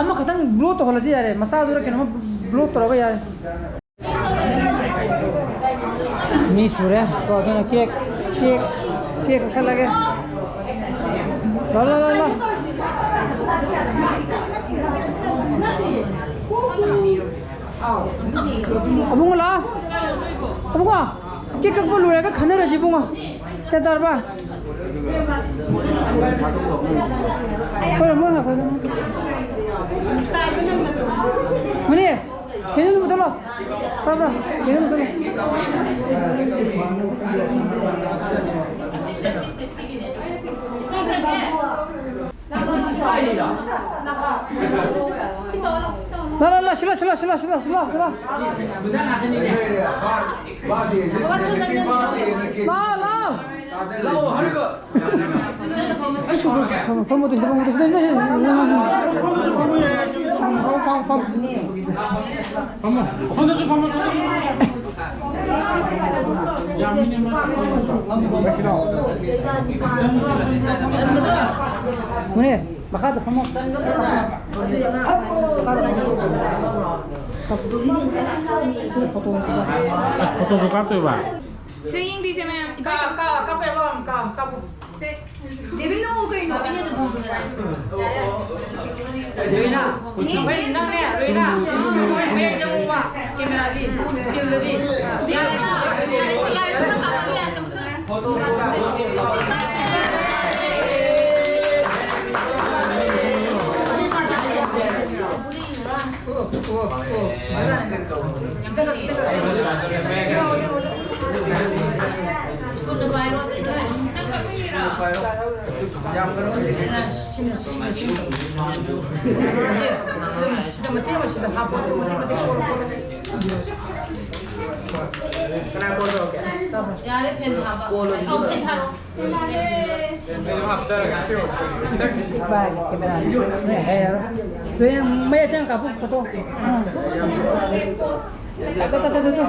ꯑꯃꯈꯛꯇꯪ ꯕ꯭ꯂꯣ ꯇꯧꯍꯜꯂꯗꯤ ꯌꯥꯔꯦ, ꯃꯆꯥꯗꯨꯔ ꯀꯩꯅꯣꯝꯃ ꯕ꯭ꯂꯣ ꯇꯧꯔꯒ ꯌꯥꯔꯦ꯫ ꯃꯤ ꯁꯨꯔꯦ꯫ ꯀꯣ, ꯑꯗꯨꯅ ꯀꯦꯛ, ꯀꯦꯛ, ꯀꯦꯛ ꯀꯛꯊꯠꯂꯒꯦ꯫ ꯂꯥꯎ, ꯂꯥꯎ, ꯂꯥꯎ, ꯂꯥꯎ꯫ ꯑꯕꯨꯡꯉꯣ ꯂꯥꯛꯑꯣ꯫ ꯑꯕꯨꯡꯉꯣ, ꯀꯦꯛ ꯀꯛꯄ ꯂꯣꯏꯔꯒ ꯈꯟꯅꯔꯁꯤ ꯏꯕꯨꯡꯉꯣ꯫ ꯒ꯭ꯌꯥꯟ ꯇꯥꯔꯕ? ꯍꯣꯏ, ꯃꯣꯏ ꯉꯥꯏꯈꯣ꯫ ꯃꯅꯤ, ꯀꯩꯅꯣ ꯑꯗꯨꯝ ꯃꯨꯊꯠꯂꯣ꯫ ꯇꯥꯕ꯭ꯔꯥ? ꯀꯩꯅꯣ ꯑꯗꯨꯝ ꯃꯨꯊꯠꯂꯣ꯫ ꯂꯥ, ꯂꯥ, ꯂꯥ, ꯁꯤꯂꯥ, ꯁꯤꯂꯥ, ꯁꯤꯂꯥ꯫ ꯂꯥ, ꯂꯥ꯫ ꯑꯩ ꯁꯨ-, ꯐꯝꯃꯣ, ꯐꯝꯃꯣ, ꯇꯨ ꯁꯤꯗ ꯐꯝꯃꯣ, ꯇꯨ ꯁꯤꯗ, ꯁꯤꯗ, ꯁꯤꯗ, ꯁꯤꯗ꯫ ꯐꯝꯃꯣ, ꯐꯝꯃꯣ, ꯐꯝꯃꯣ꯫ ꯐꯝꯃꯣ꯫ ꯁꯣꯝꯗꯁꯨ ꯐꯝꯃꯣ, ꯁꯣꯝꯗꯁꯨ ꯐꯝꯃꯣ꯫ ꯃꯨꯅꯤꯁ, ꯃꯈꯥꯗ ꯐꯝꯃꯣ꯫ ꯐꯣꯇꯣꯁꯨ ꯀꯥꯞꯇꯣꯏꯕ? ꯁꯦ, ꯌꯦꯡꯕꯤꯁꯦ, ꯃꯌꯥꯝ꯫ ꯏꯕꯥꯏ, ꯀꯥ-, ꯀꯥ-, ꯀꯥꯞꯄ ꯌꯥꯕ ꯑꯃ ꯀꯥ-, ꯀꯥꯞꯄꯨ꯫ ꯁꯦ, ꯗꯦꯕꯤꯟ, ꯅꯣꯛꯎ ꯀꯩꯅꯣ? ꯔꯣꯏꯅꯥ, ꯅꯦ꯫ ꯅꯪꯅꯦ, ꯔꯣꯏꯅꯥ꯫ ꯃꯌꯥꯏ ꯆꯪꯉꯨꯕ, ꯀꯦꯃꯦꯔꯥꯗꯤ, ꯁ꯭ꯇꯤꯜꯗꯗꯤ꯫ ꯗꯦꯕꯤꯟ, ꯌꯥꯔꯦ, ꯁꯦ, ꯌꯥꯔꯦ, ꯁꯦ, ꯀꯥꯞꯄ ꯌꯥꯔꯦ, ꯁꯦ꯫ ꯁꯤꯗ ꯃꯇꯦꯛ ꯑꯃ ꯁꯤꯗ ꯍꯥꯞꯄꯣ, ꯃꯇꯦꯛ, ꯃꯇꯦꯛ ꯀꯣꯜꯂꯣ, ꯀꯣꯜꯂꯣ꯫ ꯀꯅꯥ ꯀꯣꯜ ꯇꯧꯔꯛꯀꯦ? ꯌꯥꯔꯦ, ꯐꯦꯟ ꯊꯥꯕ꯫ ꯀꯣꯜ ꯑꯣꯏꯅ ꯑꯧ, ꯐꯦꯟ ꯊꯥꯔꯣ꯫ ꯃꯌꯥꯏ ꯆꯪ ꯀꯥꯞꯄꯨ, ꯐꯣꯇꯣ꯫ ꯇꯥ, ꯇꯥ, ꯇꯥ, ꯇꯥ, ꯇꯥ꯫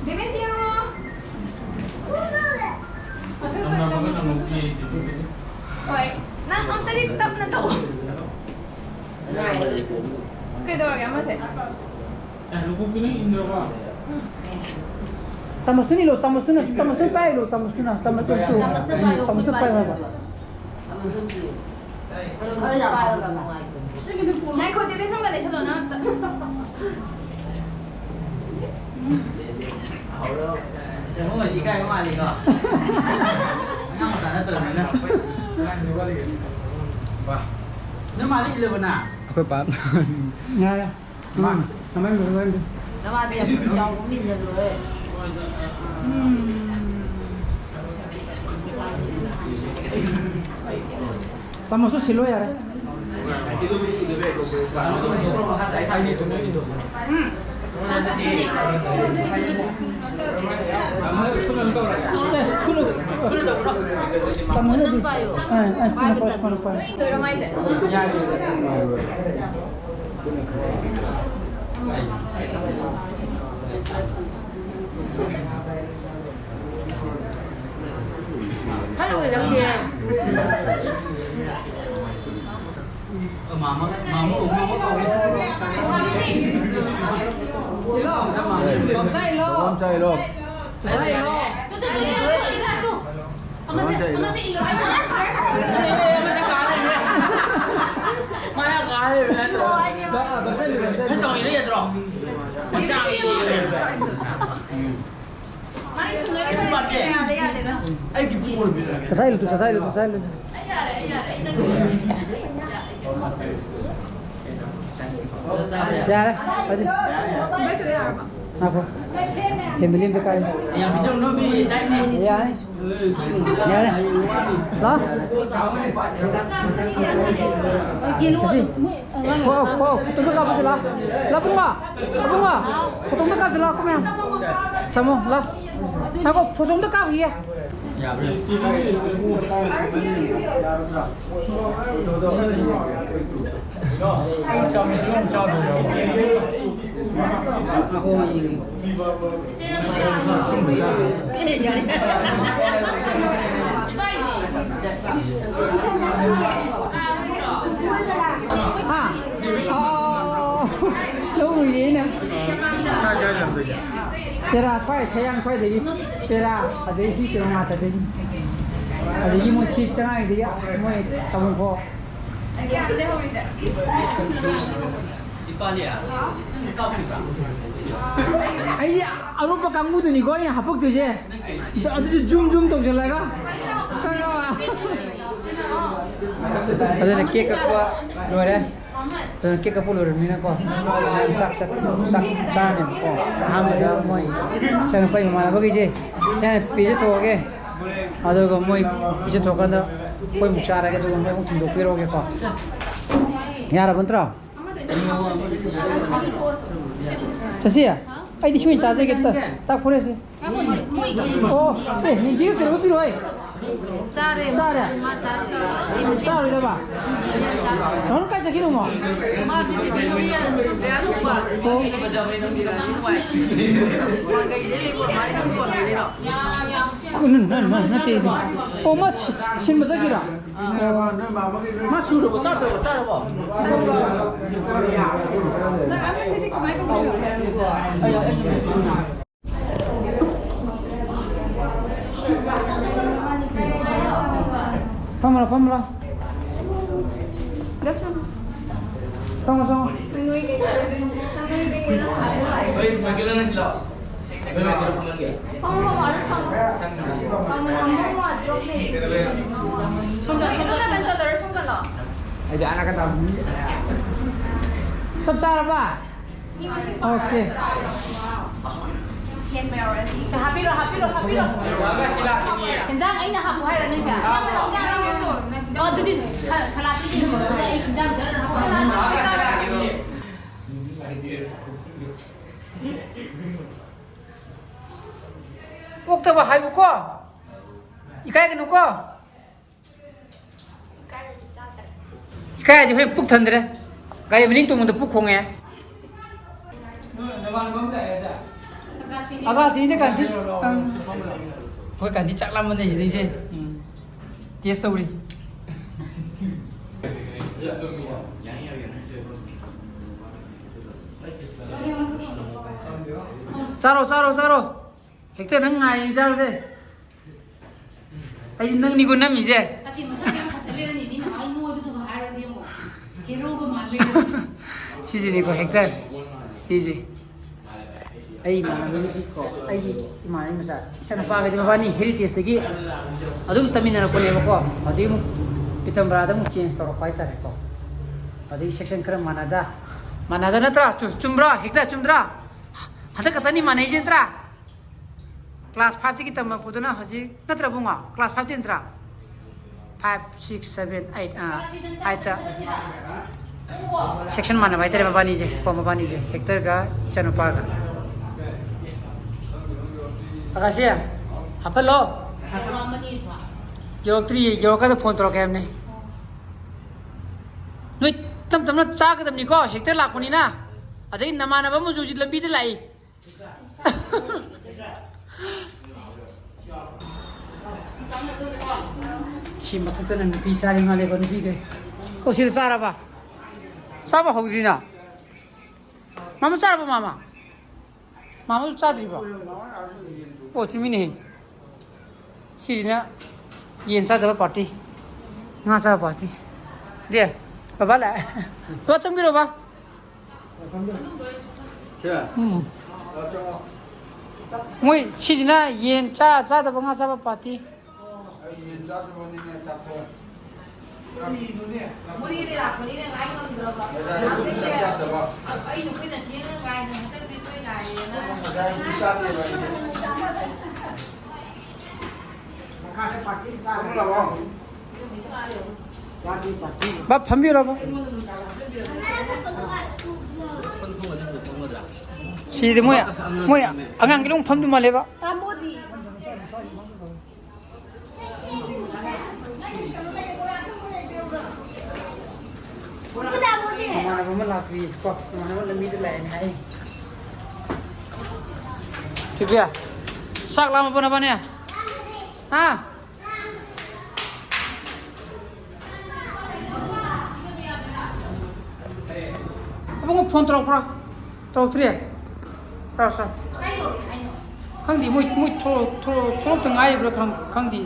ꯗꯦꯕꯦꯁ, ꯌꯦꯡꯉꯣ꯫ ꯍꯣꯏ, ꯅꯪ ꯑꯝꯇꯗꯤ ꯇꯞꯅ ꯇꯧ꯫ ꯀꯩꯗꯧꯔꯒꯦ ꯑꯃꯁꯦ? ꯆꯥꯃꯁꯇꯨꯅ ꯏꯟꯗ꯭ꯔꯕ? ꯆꯥꯃꯁꯇꯨꯅ ꯏꯜꯂꯣ, ꯆꯥꯃꯁꯇꯨꯅ, ꯆꯥꯃꯁꯇꯨꯅ ꯄꯥꯏꯔꯣ, ꯆꯥꯃꯁꯇꯨꯅ, ꯆꯥꯃꯁꯇꯨꯅ ꯇꯨ, ꯆꯥꯃꯁꯇꯨꯅ ꯄꯥꯏꯌꯣ, ꯆꯥꯃꯁꯇꯨꯅ ꯄꯥꯏꯌꯣ ꯍꯥꯏꯕ꯫ ꯉꯥꯏꯈꯣ, ꯗꯦꯕꯦ, ꯁꯣꯝꯒ ꯂꯩꯁꯜꯂꯣ, ꯅꯪ ꯑꯝꯇ꯫ ꯍꯧꯔꯣ꯫ ꯏꯕꯨꯡꯉꯣ, ꯏꯀꯥꯏꯕ ꯃꯥꯜꯂꯤꯀꯣ? ꯑꯉꯥꯡ ꯃꯆꯥ ꯅꯠꯇ꯭ꯔꯕꯅꯤꯅ꯫ ꯅꯣꯏ ꯃꯥꯗꯤ ꯏꯜꯂꯕꯣ ꯅꯪ? ꯑꯩꯈꯣꯏ ꯄꯥ꯫ ꯌꯥꯔꯦ꯫ ꯎꯝ, ꯀꯃꯥꯏꯅ ꯇꯧꯔꯤꯅꯣ ꯈꯪꯗꯦ꯫ ꯅꯃꯥꯗꯤ ꯌꯥꯝ ꯆꯥꯎꯕ ꯃꯤꯅ ꯂꯣꯏꯔꯦ꯫ ꯎꯝ꯫ ꯆꯥꯃꯁꯇꯣ ꯁꯤꯜꯂꯣ ꯌꯥꯔꯦ꯫ ꯆꯥꯁꯥꯏꯂꯨ ꯇꯨ, ꯆꯥꯁꯥꯏꯂꯨ ꯇꯨ, ꯆꯥꯁꯥꯏꯂꯨ ꯇꯨ꯫ ꯌꯥꯔꯦ, ꯐꯗꯤ꯫ ꯉꯥꯏꯈꯣ꯫ ꯐꯦꯃꯤꯂꯤ ꯑꯝꯇ ꯀꯥꯏ꯫ ꯌꯥꯔꯦ꯫ ꯌꯥꯔꯦ꯫ ꯂꯥꯎ꯫ ꯑꯁꯤ꯫ ꯈꯣ, ꯈꯣ, ꯈꯣ, ꯇꯨꯝꯕ ꯀꯥꯞꯄꯁꯤ ꯂꯥꯎ꯫ ꯂꯥꯎ, ꯄꯨꯡꯉꯣ꯫ ꯄꯨꯡꯉꯣ꯫ ꯐꯣꯇꯣ ꯑꯝꯇ ꯀꯥꯞꯁꯤ ꯂꯥꯎ, ꯀꯨꯝꯃꯦ꯫ ꯁꯥꯃꯣ, ꯂꯥꯎ꯫ ꯉꯥꯏꯈꯣ, ꯐꯣꯇꯣ ꯑꯝꯇ ꯀꯥꯞꯈꯤꯒꯦ꯫ ꯍꯥ? ꯑꯣ, ꯂꯧꯔꯨꯏꯌꯦ ꯑꯩꯅ꯫ ꯇꯦꯔꯥ ꯁ꯭ꯋꯥꯏ, ꯁꯌꯥꯡ ꯁ꯭ꯋꯥꯏꯗꯒꯤ꯫ ꯇꯦꯔꯥ, ꯑꯗꯩ ꯁꯤ ꯀꯩꯅꯣ ꯉꯥꯛꯇꯗꯒꯤ꯫ ꯑꯗꯒꯤ ꯃꯣꯏ ꯁꯤ ꯆꯉꯥꯏꯗꯒꯤ ꯃꯣꯏ ꯇꯥꯃꯣ ꯈꯣ꯫ ꯑꯩꯗꯤ ꯑꯔꯣꯞꯄ ꯀꯥꯡꯕꯨꯗꯨꯅꯤꯀꯣ ꯑꯩꯅ ꯍꯥꯄꯛꯇꯣꯏꯁꯦ꯫ ꯑꯗꯨꯁꯨ ꯖꯨꯝ ꯖꯨꯝ ꯇꯧꯁꯤꯜꯂꯒ꯫ ꯑꯗꯨꯅ ꯀꯦꯛ ꯀꯛꯄ ꯂꯣꯏꯔꯦ꯫ ꯑꯗꯨꯅ ꯀꯦꯛ ꯀꯛꯄ ꯂꯣꯏꯔꯕꯅꯤꯅꯀꯣ, ꯆꯥꯛ ꯆꯥꯛ ꯆꯥꯛ ꯆꯥꯔꯅꯦꯕꯀꯣ꯫ ꯑꯍꯥꯟꯕꯗ ꯃꯣꯏ ꯏꯆꯥꯅꯨꯄꯥ ꯏꯃꯥꯟꯅꯕꯈꯩꯁꯦ ꯏꯆꯥꯅ ꯄꯤꯖꯊꯣꯛꯑꯒꯦ꯫ ꯑꯗꯨꯒ ꯃꯣꯏ ꯄꯤꯖꯊꯣꯛꯑꯀꯥꯟꯗ ꯑꯩꯈꯣꯏ ꯑꯃꯨꯛ ꯆꯥꯔꯒꯦ, ꯑꯗꯨꯒ ꯃꯣꯏ ꯑꯃꯨꯛ ꯊꯤꯟꯗꯣꯛꯄꯤꯔꯛꯑꯣꯒꯦꯀꯣ꯫ ꯌꯥꯔꯕ ꯅꯠꯇ꯭ꯔꯣ? ꯆꯠꯁꯤ꯫ ꯑꯩꯗꯤ ꯁꯤ ꯑꯣꯏꯅ ꯆꯥꯖꯒꯦ꯫ ꯇ-, ꯇꯥꯛ ꯐꯣꯔꯦꯁꯦ꯫ ꯑꯣ, ꯑꯦ, ꯅꯤꯡꯀꯤꯒ ꯀꯩꯅꯣꯒ ꯄꯤꯔꯣ, ꯍꯩ꯫ ꯆꯥꯔꯦ꯫ ꯆꯥꯔꯦ? ꯃꯥ ꯆꯥꯔꯦ꯫ ꯆꯥꯔꯣꯏꯗꯕ? ꯔꯥꯍꯨꯜ ꯀꯥꯏ ꯆꯠꯈꯤꯅꯣ ꯑꯃꯨꯛ? ꯃꯥꯗꯤ ꯗꯤꯄ꯭ꯂꯣꯃꯥ ꯂꯣꯏꯔꯦ, ꯂꯨꯄꯥ꯫ ꯑꯣ꯫ ꯋꯥꯡꯈꯩꯗꯩ ꯂꯩꯕ꯭ꯔꯣ? ꯃꯥ ꯅꯪ ꯋꯥꯡꯈꯩꯗꯩꯔꯣ? ꯅ-, ꯅ-, ꯅ-, ꯅꯠꯇꯦ, ꯑꯗꯨ꯫ ꯑꯣ, ꯃꯥ ꯁꯤ-, ꯁꯤꯟꯕ ꯆꯠꯈꯤꯔꯥ? ꯑꯣ꯫ ꯃꯥ ꯁꯨꯔꯕꯣ? ꯆꯥꯗ꯭ꯔꯕꯣ? ꯆꯥꯔꯕꯣ? ꯐꯝꯃꯨꯔꯣ, ꯐꯝꯃꯨꯔꯣ꯫ ꯆꯪꯉꯣ, ꯆꯪꯉꯣ꯫ ꯁꯣꯝꯗ, ꯁꯣꯝꯗ ꯆꯠꯂꯔꯣꯏ, ꯁꯣꯝꯗ ꯂꯥꯛꯑꯣ꯫ ꯆꯞ ꯆꯥꯔꯕ? ꯑꯣꯀꯦ꯫ ꯁꯦ, ꯍꯥꯞꯄꯤꯔꯣ, ꯍꯥꯞꯄꯤꯔꯣ, ꯍꯥꯞꯄꯤꯔꯣ꯫ ꯍꯦꯟꯖꯥꯡ ꯑꯩꯅ ꯍꯥꯞꯄꯨ ꯍꯥꯏꯔꯣ ꯅꯣꯏꯁꯦ? ꯑꯣ, ꯑꯗꯨꯗꯤ ꯁ-, ꯁꯂꯥꯠꯇꯨꯗꯤ ꯑꯗꯨꯝ ꯑꯩ ꯍꯦꯟꯖꯥꯡ ꯖꯔ ꯍꯥꯞꯄꯨ꯫ ꯑꯣꯛꯇꯕ ꯍꯥꯏꯕꯀꯣ꯫ ꯏꯀꯥꯏꯒꯅꯨꯀꯣ꯫ ꯏꯀꯥꯏꯔꯗꯤ ꯍꯣꯔꯦꯟ ꯄꯨꯛ ꯊꯟꯗ꯭ꯔꯦ꯫ ꯒꯥꯔꯤ ꯃꯅꯤꯡ ꯇꯣꯡꯕꯗ ꯄꯨꯛ ꯈꯣꯡꯉꯦ꯫ ꯑꯒꯥꯁꯤꯅꯤꯗ ꯀꯥꯟꯇꯤ꯫ ꯑꯪ꯫ ꯑꯩꯈꯣꯏ ꯀꯥꯟꯇꯤ ꯆꯥꯛ ꯂꯥꯝꯕꯅꯦ ꯁꯤꯗꯩꯁꯦ꯫ ꯎꯝ꯫ ꯇꯦꯁ ꯇꯧꯔꯤ꯫ ꯆꯥꯔꯣ, ꯆꯥꯔꯣ, ꯆꯥꯔꯣ꯫ ꯍꯦꯛꯇ ꯅꯪ ꯉꯥꯏꯔꯤꯅꯤ ꯆꯥꯔꯨꯁꯦ꯫ ꯑꯩꯗꯤ ꯅꯪꯅꯤꯀꯣ ꯅꯝꯃꯤꯁꯦ꯫ ꯑꯇꯩ ꯃꯁꯛ ꯌꯥꯝ ꯐꯖ ꯂꯩꯔꯝꯃꯤ, ꯃꯤꯅ ꯃꯥꯏ ꯅꯣꯏꯕꯗꯨꯒ ꯍꯥꯏꯔꯨꯔꯗꯤ ꯌꯦꯡꯉꯣ꯫ ꯍꯦꯔꯣꯒ ꯃꯥꯜꯂꯦ꯫ ꯁꯤꯁꯤꯅꯤꯀꯣ ꯍꯦꯛꯇ꯫ ꯁꯤꯁꯦ꯫ ꯑꯩ ꯏꯃꯥꯟꯅꯕꯒꯤꯗꯤꯀꯣ, ꯑꯩꯒꯤ ꯏꯃꯥꯟꯅꯕꯤ ꯃꯆꯥ, ꯏꯆꯥꯅꯨꯄꯥꯒꯗꯤ ꯃꯕꯥꯅꯤ ꯍꯦꯔꯤꯇꯦꯖꯇꯒꯤ ꯑꯗꯨꯝ ꯇꯝꯃꯤꯟꯅꯔꯛꯄꯅꯦꯕꯀꯣ꯫ ꯑꯗꯨꯗꯒꯤ ꯑꯃꯨꯛ ꯄꯤꯇꯝꯕ꯭ꯔꯥꯗ ꯑꯃꯨꯛ ꯆꯦꯟꯖ ꯇꯧꯔꯛꯄ ꯍꯥꯏꯇꯥꯔꯦꯀꯣ꯫ ꯑꯗꯨꯗꯒꯤ ꯁꯦꯛꯁꯟ ꯈꯔ ꯃꯥꯟꯅꯗ, ꯃꯥꯟꯅꯗ ꯅꯠꯇ꯭ꯔꯥ? ꯆꯨ-, ꯆꯨꯝꯕ꯭ꯔꯥ? ꯍꯦꯛꯇ ꯆꯨꯝꯗ꯭ꯔꯥ? ꯍꯟꯗꯛ ꯈꯛꯇꯅꯤ ꯃꯥꯟꯅꯩꯁꯦ ꯅꯠꯇ꯭ꯔꯥ? ꯀ꯭ꯂꯥꯁ ꯐꯥꯏꯚꯇꯒꯤ ꯇꯝꯃꯛꯄꯗꯨꯅ ꯍꯧꯖꯤꯛ ꯅꯠꯇ꯭ꯔ ꯏꯕꯨꯡꯉꯣ? ꯀ꯭ꯂꯥꯁ ꯐꯥꯏꯚꯇꯤ ꯅꯠꯇ꯭ꯔꯥ? ꯐꯥꯏꯚ, ꯁꯤꯛꯁ, ꯁꯚꯦꯟ, ꯑꯩꯠ, ꯑꯥ, ꯑꯩꯠꯇ꯫ ꯁꯦꯛꯁꯟ ꯃꯥꯟꯅꯕ ꯍꯥꯏꯇꯥꯔꯦ ꯃꯕꯥꯅꯤꯁꯦ ꯀꯣ, ꯃꯕꯥꯅꯤꯁꯦ ꯍꯦꯛꯇꯔꯒ ꯏꯆꯥꯅꯨꯄꯥꯒ꯫ ꯑꯀꯥꯁꯤ, ꯍꯥꯞꯍꯜꯂꯣ꯫ ꯌꯧꯔꯛꯇ꯭ꯔꯤꯌꯦ, ꯌꯧꯔꯛꯀꯥꯟꯗ ꯐꯣꯟ ꯇꯧꯔꯛꯀꯦ ꯍꯥꯏꯕꯅꯦ꯫ ꯅꯣꯏ ꯇꯞ ꯇꯞꯅ ꯆꯥꯒꯗꯕꯅꯤꯀꯣ, ꯍꯦꯛꯇ ꯂꯥꯛꯄꯅꯤꯅ꯫ ꯑꯗꯩ ꯅꯃꯥꯟꯅꯕ ꯑꯃꯁꯨ ꯍꯧꯖꯤꯛ ꯂꯝꯕꯤꯗ ꯂꯥꯛꯏ꯫ ꯁꯤ ꯃꯊꯛꯇꯅ ꯅꯨꯄꯤ ꯆꯥꯔꯤ ꯃꯥꯜꯂꯦꯀꯣ, ꯅꯨꯄꯤꯈꯩ꯫ ꯑꯣ, ꯁꯤꯗ ꯆꯥꯔꯕ? ꯆꯥꯕ ꯍꯧꯗ꯭ꯔꯤꯅ? ꯃꯥꯃ ꯆꯥꯔꯕꯣ, ꯃꯥꯃ? ꯃꯥꯃꯁꯨ ꯆꯥꯗ꯭ꯔꯤꯕꯣ? ꯑꯣ, ꯆꯨꯝꯃꯤꯅꯦꯍꯦ꯫ ꯁꯤꯁꯤꯅ ꯌꯦꯟ ꯆꯥꯗꯕ ꯄꯥꯔꯇꯤ, ꯉꯥ ꯆꯥꯕ ꯄꯥꯔꯇꯤ꯫ ꯗꯦ, ꯕꯕꯥ ꯂꯥꯛꯑꯦ꯫ ꯕꯕꯥ, ꯆꯪꯕꯤꯔꯣ, ꯕꯕꯥ꯫ ꯁꯦ꯫ ꯎꯝ꯫ ꯃꯣꯏ ꯁꯤꯁꯤꯅ ꯌꯦꯟ ꯆꯥ ꯆꯥꯗꯕ ꯉꯥ ꯆꯥꯕ ꯄꯥꯔꯇꯤ꯫ ꯑꯩ ꯌꯦꯟ ꯆꯥꯗꯕꯅꯤꯅ ꯆꯥꯊꯣꯛꯑꯦ꯫ ꯃꯣꯔꯦꯗꯩ ꯂꯥꯛꯄꯅꯤꯅ ꯉꯥꯏ ꯉꯝꯗ꯭ꯔꯕ꯫ ꯉꯁꯥꯏ ꯑꯌꯨꯛꯇ ꯆꯥꯛ ꯆꯥꯗꯕ꯫ ꯑꯩ ꯅꯈꯣꯏꯅ ꯊꯦꯡꯅ ꯉꯥꯏꯅ ꯍꯟꯗꯛꯇꯤ ꯇꯣꯏ ꯉꯥꯏꯔꯦꯅ꯫ ꯉꯁꯥꯏ ꯑꯌꯨꯛꯇ ꯆꯥꯗꯦꯕ ꯑꯩꯗꯤ꯫ ꯕꯥ, ꯐꯝꯕꯤꯔꯣ, ꯕꯥ꯫ ꯁꯤꯗꯤ ꯃꯣꯏ, ꯃꯣꯏ ꯑꯉꯥꯡꯒꯤ ꯂꯣꯏ ꯐꯝꯗꯨ ꯃꯥꯜꯂꯦꯕ꯫ ꯇꯥꯃꯣꯗꯤ? ꯃꯃꯥꯟꯅꯕ ꯑꯃ ꯂꯥꯛꯇ꯭ꯔꯤ ꯀꯣ, ꯃꯃꯥꯟꯅꯕ ꯂꯝꯕꯤꯗ ꯂꯥꯛꯑꯦꯅ ꯍꯥꯏ꯫ ꯁꯤꯜꯚꯤꯌꯥ, ꯆꯥꯛ ꯂꯥꯝꯃꯕꯣ ꯅꯕꯥꯅꯤ? ꯍꯥ? ꯑꯕꯨꯡꯉꯣ ꯐꯣꯟ ꯇꯧꯔꯛꯄ꯭ꯔꯣ? ꯇꯧꯔꯛꯇ꯭ꯔꯤ? ꯁꯥꯔ, ꯁꯥꯔ꯫ ꯈꯪꯗꯦ, ꯃꯣꯏ, ꯃꯣꯏ ꯊꯣꯛꯂꯛ-, ꯊꯣꯛꯂꯛ-, ꯊꯣꯛꯂꯛꯇ ꯉꯥꯏꯔꯤꯕ꯭ꯔꯥ ꯈꯪ-, ꯈꯪꯗꯦ꯫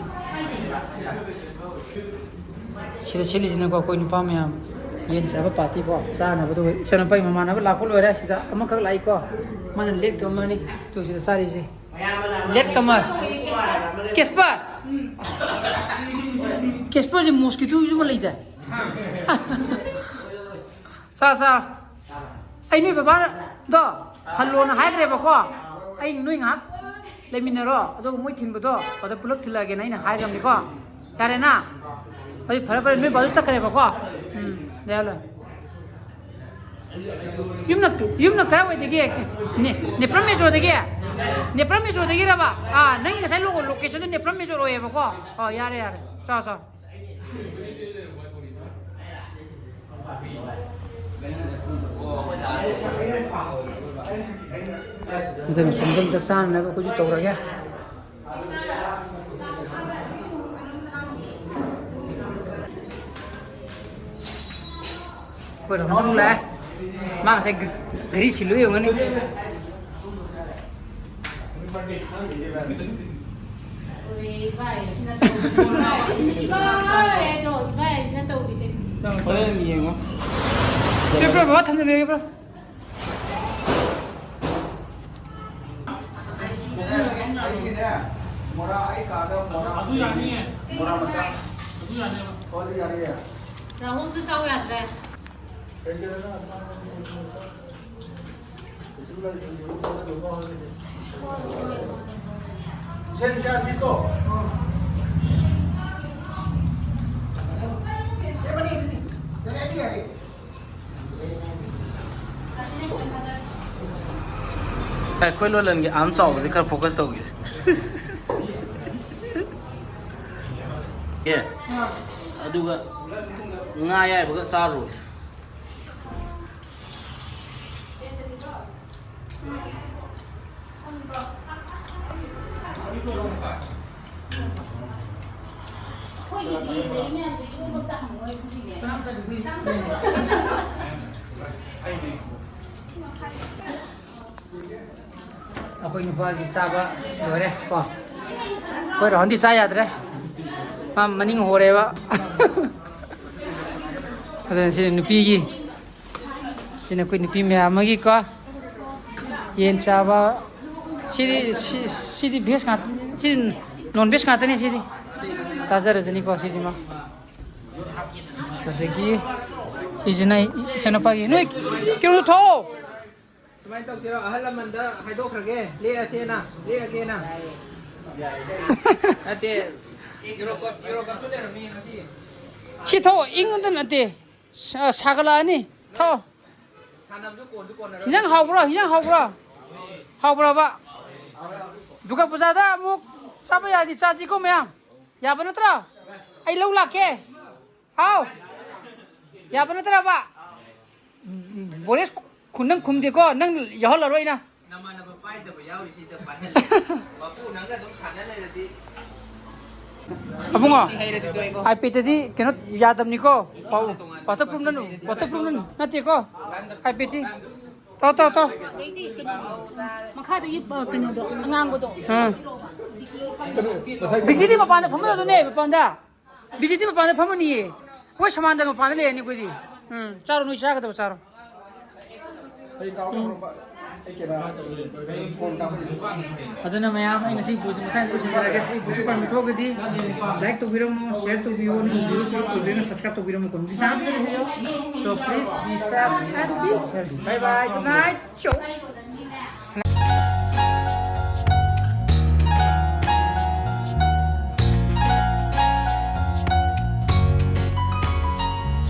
ꯁꯤꯗ ꯁꯤꯜꯂꯤꯁꯤꯅꯀꯣ, ꯑꯩꯈꯣꯏ ꯅꯨꯄꯥ ꯃꯌꯥꯝ ꯌꯦꯟ ꯆꯥꯕ ꯄꯥꯔꯇꯤꯀꯣ, ꯆꯥꯅꯕꯗꯨ ꯏꯆꯟꯅꯨꯄꯥꯒꯤ ꯃꯃꯥꯟꯅꯕ ꯂꯥꯛꯄ ꯂꯣꯏꯔꯦ꯫ ꯁꯤꯗ ꯑꯃꯈꯛ ꯂꯥꯛꯏꯀꯣ, ꯃꯥꯅ ꯂꯦꯠ ꯀꯃꯔꯅꯤ꯫ ꯇꯨ ꯁꯤꯗ ꯆꯥꯔꯤꯁꯦ꯫ ꯂꯦꯠ ꯀꯃꯔ꯫ ꯀꯦꯁꯄꯔ꯫ ꯀꯦꯁꯄꯔꯁꯦ ꯃꯣꯁꯀꯤꯇꯣꯒꯤꯁꯨ ꯑꯃ ꯂꯩꯗꯥꯏ? ꯁꯥ, ꯁꯥ꯫ ꯑꯩ ꯅꯣꯏ ꯕꯕꯥꯗꯣ ꯍꯜꯂꯣꯅ ꯍꯥꯏꯈ꯭ꯔꯦꯕꯀꯣ꯫ ꯑꯩ ꯅꯣꯏ ꯉꯥꯏꯍꯥꯛ ꯂꯩꯃꯤꯟꯅꯔꯣ, ꯑꯗꯨꯒ ꯃꯣꯏ ꯊꯤꯟꯕꯗꯣ ꯑꯗ ꯄꯨꯂꯞ ꯊꯤꯜꯂꯛꯑꯒꯦꯅ ꯑꯩꯅ ꯍꯥꯏꯈ꯭ꯔꯕꯅꯤꯀꯣ꯫ ꯌꯥꯔꯦꯅ? ꯍꯧꯖꯤꯛ ꯐꯔꯦ, ꯐꯔꯦ, ꯅꯣꯏ ꯕꯥꯁꯨ ꯆꯠꯈ꯭ꯔꯦꯕꯀꯣ꯫ ꯎꯝ, ꯂꯩꯍꯜꯂꯣ꯫ ꯌꯨꯝꯅ, ꯌꯨꯝꯅ ꯀꯗꯥꯏꯋꯥꯏꯗꯒꯤ? ꯅꯦ-, ꯅꯦꯄ꯭ꯔꯝ ꯃꯦꯖꯣꯗꯒꯤ? ꯅꯦꯄ꯭ꯔꯝ ꯃꯦꯖꯣꯗꯒꯤꯔꯕ? ꯑꯥ, ꯅꯪꯒꯤ ꯉꯁꯥꯏ ꯂꯣ-, ꯂꯣꯀꯦꯁꯟꯗꯣ ꯅꯦꯄ꯭ꯔꯝ ꯃꯦꯖꯣ ꯑꯣꯏꯌꯦꯕꯀꯣ꯫ ꯑꯣ, ꯌꯥꯔꯦ, ꯌꯥꯔꯦ꯫ ꯆꯥꯎ, ꯆꯥꯎ꯫ ꯑꯗꯨꯅ ꯁꯣꯝꯗ ꯑꯝꯇ ꯆꯥꯅꯅꯕ ꯑꯩꯈꯣꯏꯁꯨ ꯇꯧꯔꯒꯦ꯫ ꯑꯩꯈꯣꯏ ꯔꯣꯅꯥꯜꯗꯣ ꯂꯥꯛꯑꯦ꯫ ꯃꯥ ꯉꯁꯥꯏ ꯘ-, ꯘꯔꯤ ꯁꯤꯜꯂꯨ ꯌꯦꯡꯉꯅꯤ꯫ ꯍꯣꯔꯦꯟ ꯌꯦꯡꯉꯣ꯫ ꯄꯦꯄꯔ ꯕꯕꯥ ꯊꯝꯖꯟꯕꯤꯔꯒꯦ, ꯄꯦꯄꯔ꯫ ꯑꯩꯒꯤꯅꯦ, ꯃꯣꯔꯥ, ꯑꯩ ꯀꯥꯗ ꯃꯣꯔꯥ, ꯑꯗꯨ ꯌꯥꯅꯤꯌꯦ꯫ ꯃꯣꯔꯥ ꯃꯆꯥ꯫ ꯑꯗꯨ ꯌꯥꯅꯦꯕ꯫ ꯍꯣꯏ, ꯑꯗꯨ ꯌꯥꯅꯤꯌꯦ꯫ ꯔꯥꯍꯨꯜꯁꯨ ꯆꯥꯎ ꯌꯥꯗ꯭ꯔꯦ꯫ ꯁꯦꯟ ꯆꯥꯁꯤꯀꯣ꯫ ꯑꯩꯈꯣꯏ ꯂꯣꯂꯟꯒꯤ ꯑꯥꯝ ꯆꯥꯎꯕꯁꯦ ꯈꯔ ꯐꯣꯀꯁ ꯇꯧꯒꯦꯁꯦ꯫ ꯑꯦ, ꯑꯗꯨꯒ ꯉꯥ ꯑꯌꯥꯏꯕꯒ ꯆꯥꯔꯨꯔꯦ꯫ ꯑꯩꯈꯣꯏꯒꯤꯗꯤ ꯂꯩ ꯃꯌꯥꯝꯁꯦ ꯌꯣꯝꯕ ꯑꯝꯇ ꯍꯪꯉꯣꯏ ꯑꯗꯨꯒꯤꯅꯦ꯫ ꯑꯩꯈꯣꯏ ꯅꯨꯄꯥꯒꯤ ꯆꯥꯕ ꯂꯣꯏꯔꯦ ꯀꯣ꯫ ꯑꯩꯈꯣꯏ ꯔꯥꯍꯨꯜꯗꯤ ꯆꯥ ꯌꯥꯗ꯭ꯔꯦ꯫ ꯃꯥ ꯃꯅꯤꯡ ꯍꯣꯔꯦꯕ꯫ ꯑꯗꯨꯅ ꯁꯤ ꯅꯨꯄꯤꯒꯤ, ꯁꯤꯅ ꯑꯩꯈꯣꯏ ꯅꯨꯄꯤ ꯃꯌꯥꯝ ꯑꯃꯒꯤꯀꯣ꯫ ꯌꯦꯟ ꯆꯥꯕ꯫ ꯁꯤꯗꯤ, ꯁꯤ-, ꯁꯤꯗꯤ ꯚꯦꯖ ꯉꯥꯛꯇ, ꯁꯤꯗꯤ ꯅꯣꯟ ꯚꯦꯖ ꯉꯥꯛꯇꯅꯤ ꯁꯤꯗꯤ꯫ ꯆꯥꯖꯔꯖꯅꯤꯀꯣ ꯁꯤꯁꯤꯃ꯫ ꯑꯗꯒꯤ ꯁꯤꯁꯤꯅ ꯏꯆꯟꯅꯨꯄꯥꯒꯤ꯫ ꯅꯣꯏ ꯀꯩꯅꯣꯗꯣ ꯊꯣꯛꯑꯣ꯫ ꯁꯨꯃꯥꯏꯅ ꯇꯧꯁꯤꯔꯣ? ꯑꯍꯜ ꯂꯃꯟꯗ ꯍꯥꯏꯗꯣꯛꯈ꯭ꯔꯒꯦ, ꯂꯦꯛꯑꯁꯦꯅ꯫ ꯂꯦꯛꯑꯒꯦꯅ꯫ ꯅꯠꯇꯦ, ꯌꯨꯔꯣ ꯀꯞ, ꯌꯨꯔꯣ ꯀꯞꯁꯨ ꯂꯩꯔꯝꯃꯤ ꯉꯁꯤ꯫ ꯁꯤ ꯊꯣꯛꯑꯣ, ꯏꯪꯉꯗ ꯅꯠꯇꯦ꯫ ꯁꯥ-, ꯁꯥꯒꯠꯂꯛꯑꯅꯤ꯫ ꯊꯣꯛꯑꯣ꯫ ꯍꯤꯟꯖꯥꯡ ꯍꯥꯎꯕ꯭ꯔꯣ? ꯍꯤꯟꯖꯥꯡ ꯍꯥꯎꯕ꯭ꯔꯣ? ꯍꯥꯎꯕ꯭ꯔꯕ? ꯗꯨꯔꯒꯥ ꯄꯨꯖꯥꯗ ꯑꯃꯨꯛ ꯆꯥꯕ ꯌꯥꯔꯗꯤ ꯆꯥꯁꯤꯀꯣ ꯃꯌꯥꯝ꯫ ꯌꯥꯕ ꯅꯠꯇ꯭ꯔꯣ? ꯑꯩ ꯂꯧ ꯂꯥꯛꯀꯦ꯫ ꯍꯥꯎ꯫ ꯌꯥꯕ ꯅꯠꯇ꯭ꯔꯕ? ꯕꯣꯔꯦꯁ ꯈꯨ-, ꯅꯪ ꯈꯨꯝꯗꯦꯀꯣ, ꯅꯪ ꯌꯥꯎꯍꯜꯂꯔꯣꯏ ꯑꯩꯅ꯫ ꯅꯃꯥꯟꯅꯕ ꯄꯥꯏꯗꯕ ꯌꯥꯎꯔꯤꯁꯤꯗ ꯄꯥꯏꯍꯜꯂꯦ꯫ ꯃꯄꯨ ꯅꯪꯅ ꯑꯗꯨꯝ ꯁꯥꯟꯅ ꯂꯩꯔꯗꯤ ꯑꯕꯨꯡꯉꯣ, ꯁꯤ ꯍꯩꯔꯗꯤ ꯇꯣꯛꯑꯦꯀꯣ꯫ ꯑꯥꯏꯄꯦꯗꯇꯗꯤ ꯀꯩꯅꯣ ꯌꯥꯗꯕꯅꯤꯀꯣ꯫ ꯄꯥꯎ, ꯋꯥꯇꯔ ꯄ꯭ꯔꯨꯐ ꯅꯠꯇꯦꯀꯣ꯫ ꯑꯥꯏꯄꯦꯗꯇꯤ꯫ ꯇꯧ, ꯇꯧ, ꯇꯧ꯫ ꯑꯗꯩꯗꯤ ꯀꯩꯅꯣ, ꯃꯈꯥꯗꯒꯤ, ꯑ, ꯀꯩꯅꯣꯗꯣ, ꯑꯉꯥꯡꯕꯗꯣ꯫ ꯎꯝ꯫ ꯕꯤꯀꯤꯗꯤ ꯃꯄꯥꯟꯗ ꯐꯝꯍꯜꯂꯣ ꯑꯗꯨꯅꯦ, ꯃꯄꯥꯟꯗ꯫ ꯕꯤꯖꯤꯗꯤ ꯃꯄꯥꯟꯗ ꯐꯝꯃꯅꯤꯌꯦ꯫ ꯑꯩꯈꯣꯏ ꯁꯃꯥꯟꯗ ꯃꯄꯥꯟꯗ ꯂꯩꯔꯅꯤ ꯑꯩꯈꯣꯏꯗꯤ꯫ ꯎꯝ, ꯆꯥꯔꯣ, ꯅꯣꯏ ꯆꯥꯒꯗꯕ ꯆꯥꯔꯣ꯫ ꯑꯗꯨꯅ ꯃꯌꯥꯝ, ꯑꯩ ꯉꯁꯤ ꯚꯤꯗꯤꯑꯣꯁꯤ ꯃꯇꯥꯡꯗ ꯂꯣꯏꯁꯤꯟꯖꯔꯒꯦ꯫ ꯑꯩ ꯚꯤꯗꯤꯑꯣ ꯄꯥꯝꯕ ꯊꯣꯛꯑꯒꯗꯤ like ꯇꯧꯕꯤꯔꯝꯃꯣ, share ꯇꯧꯕꯤꯌꯣ, ꯅꯪꯒꯤ ꯚꯤꯗꯤꯑꯣꯁꯨ ꯇꯧꯕꯤꯔꯒ subscribe ꯇꯧꯕꯤꯔꯝꯃꯣ꯫ So please be safe and be healthy. Bye bye, good night. Ciao.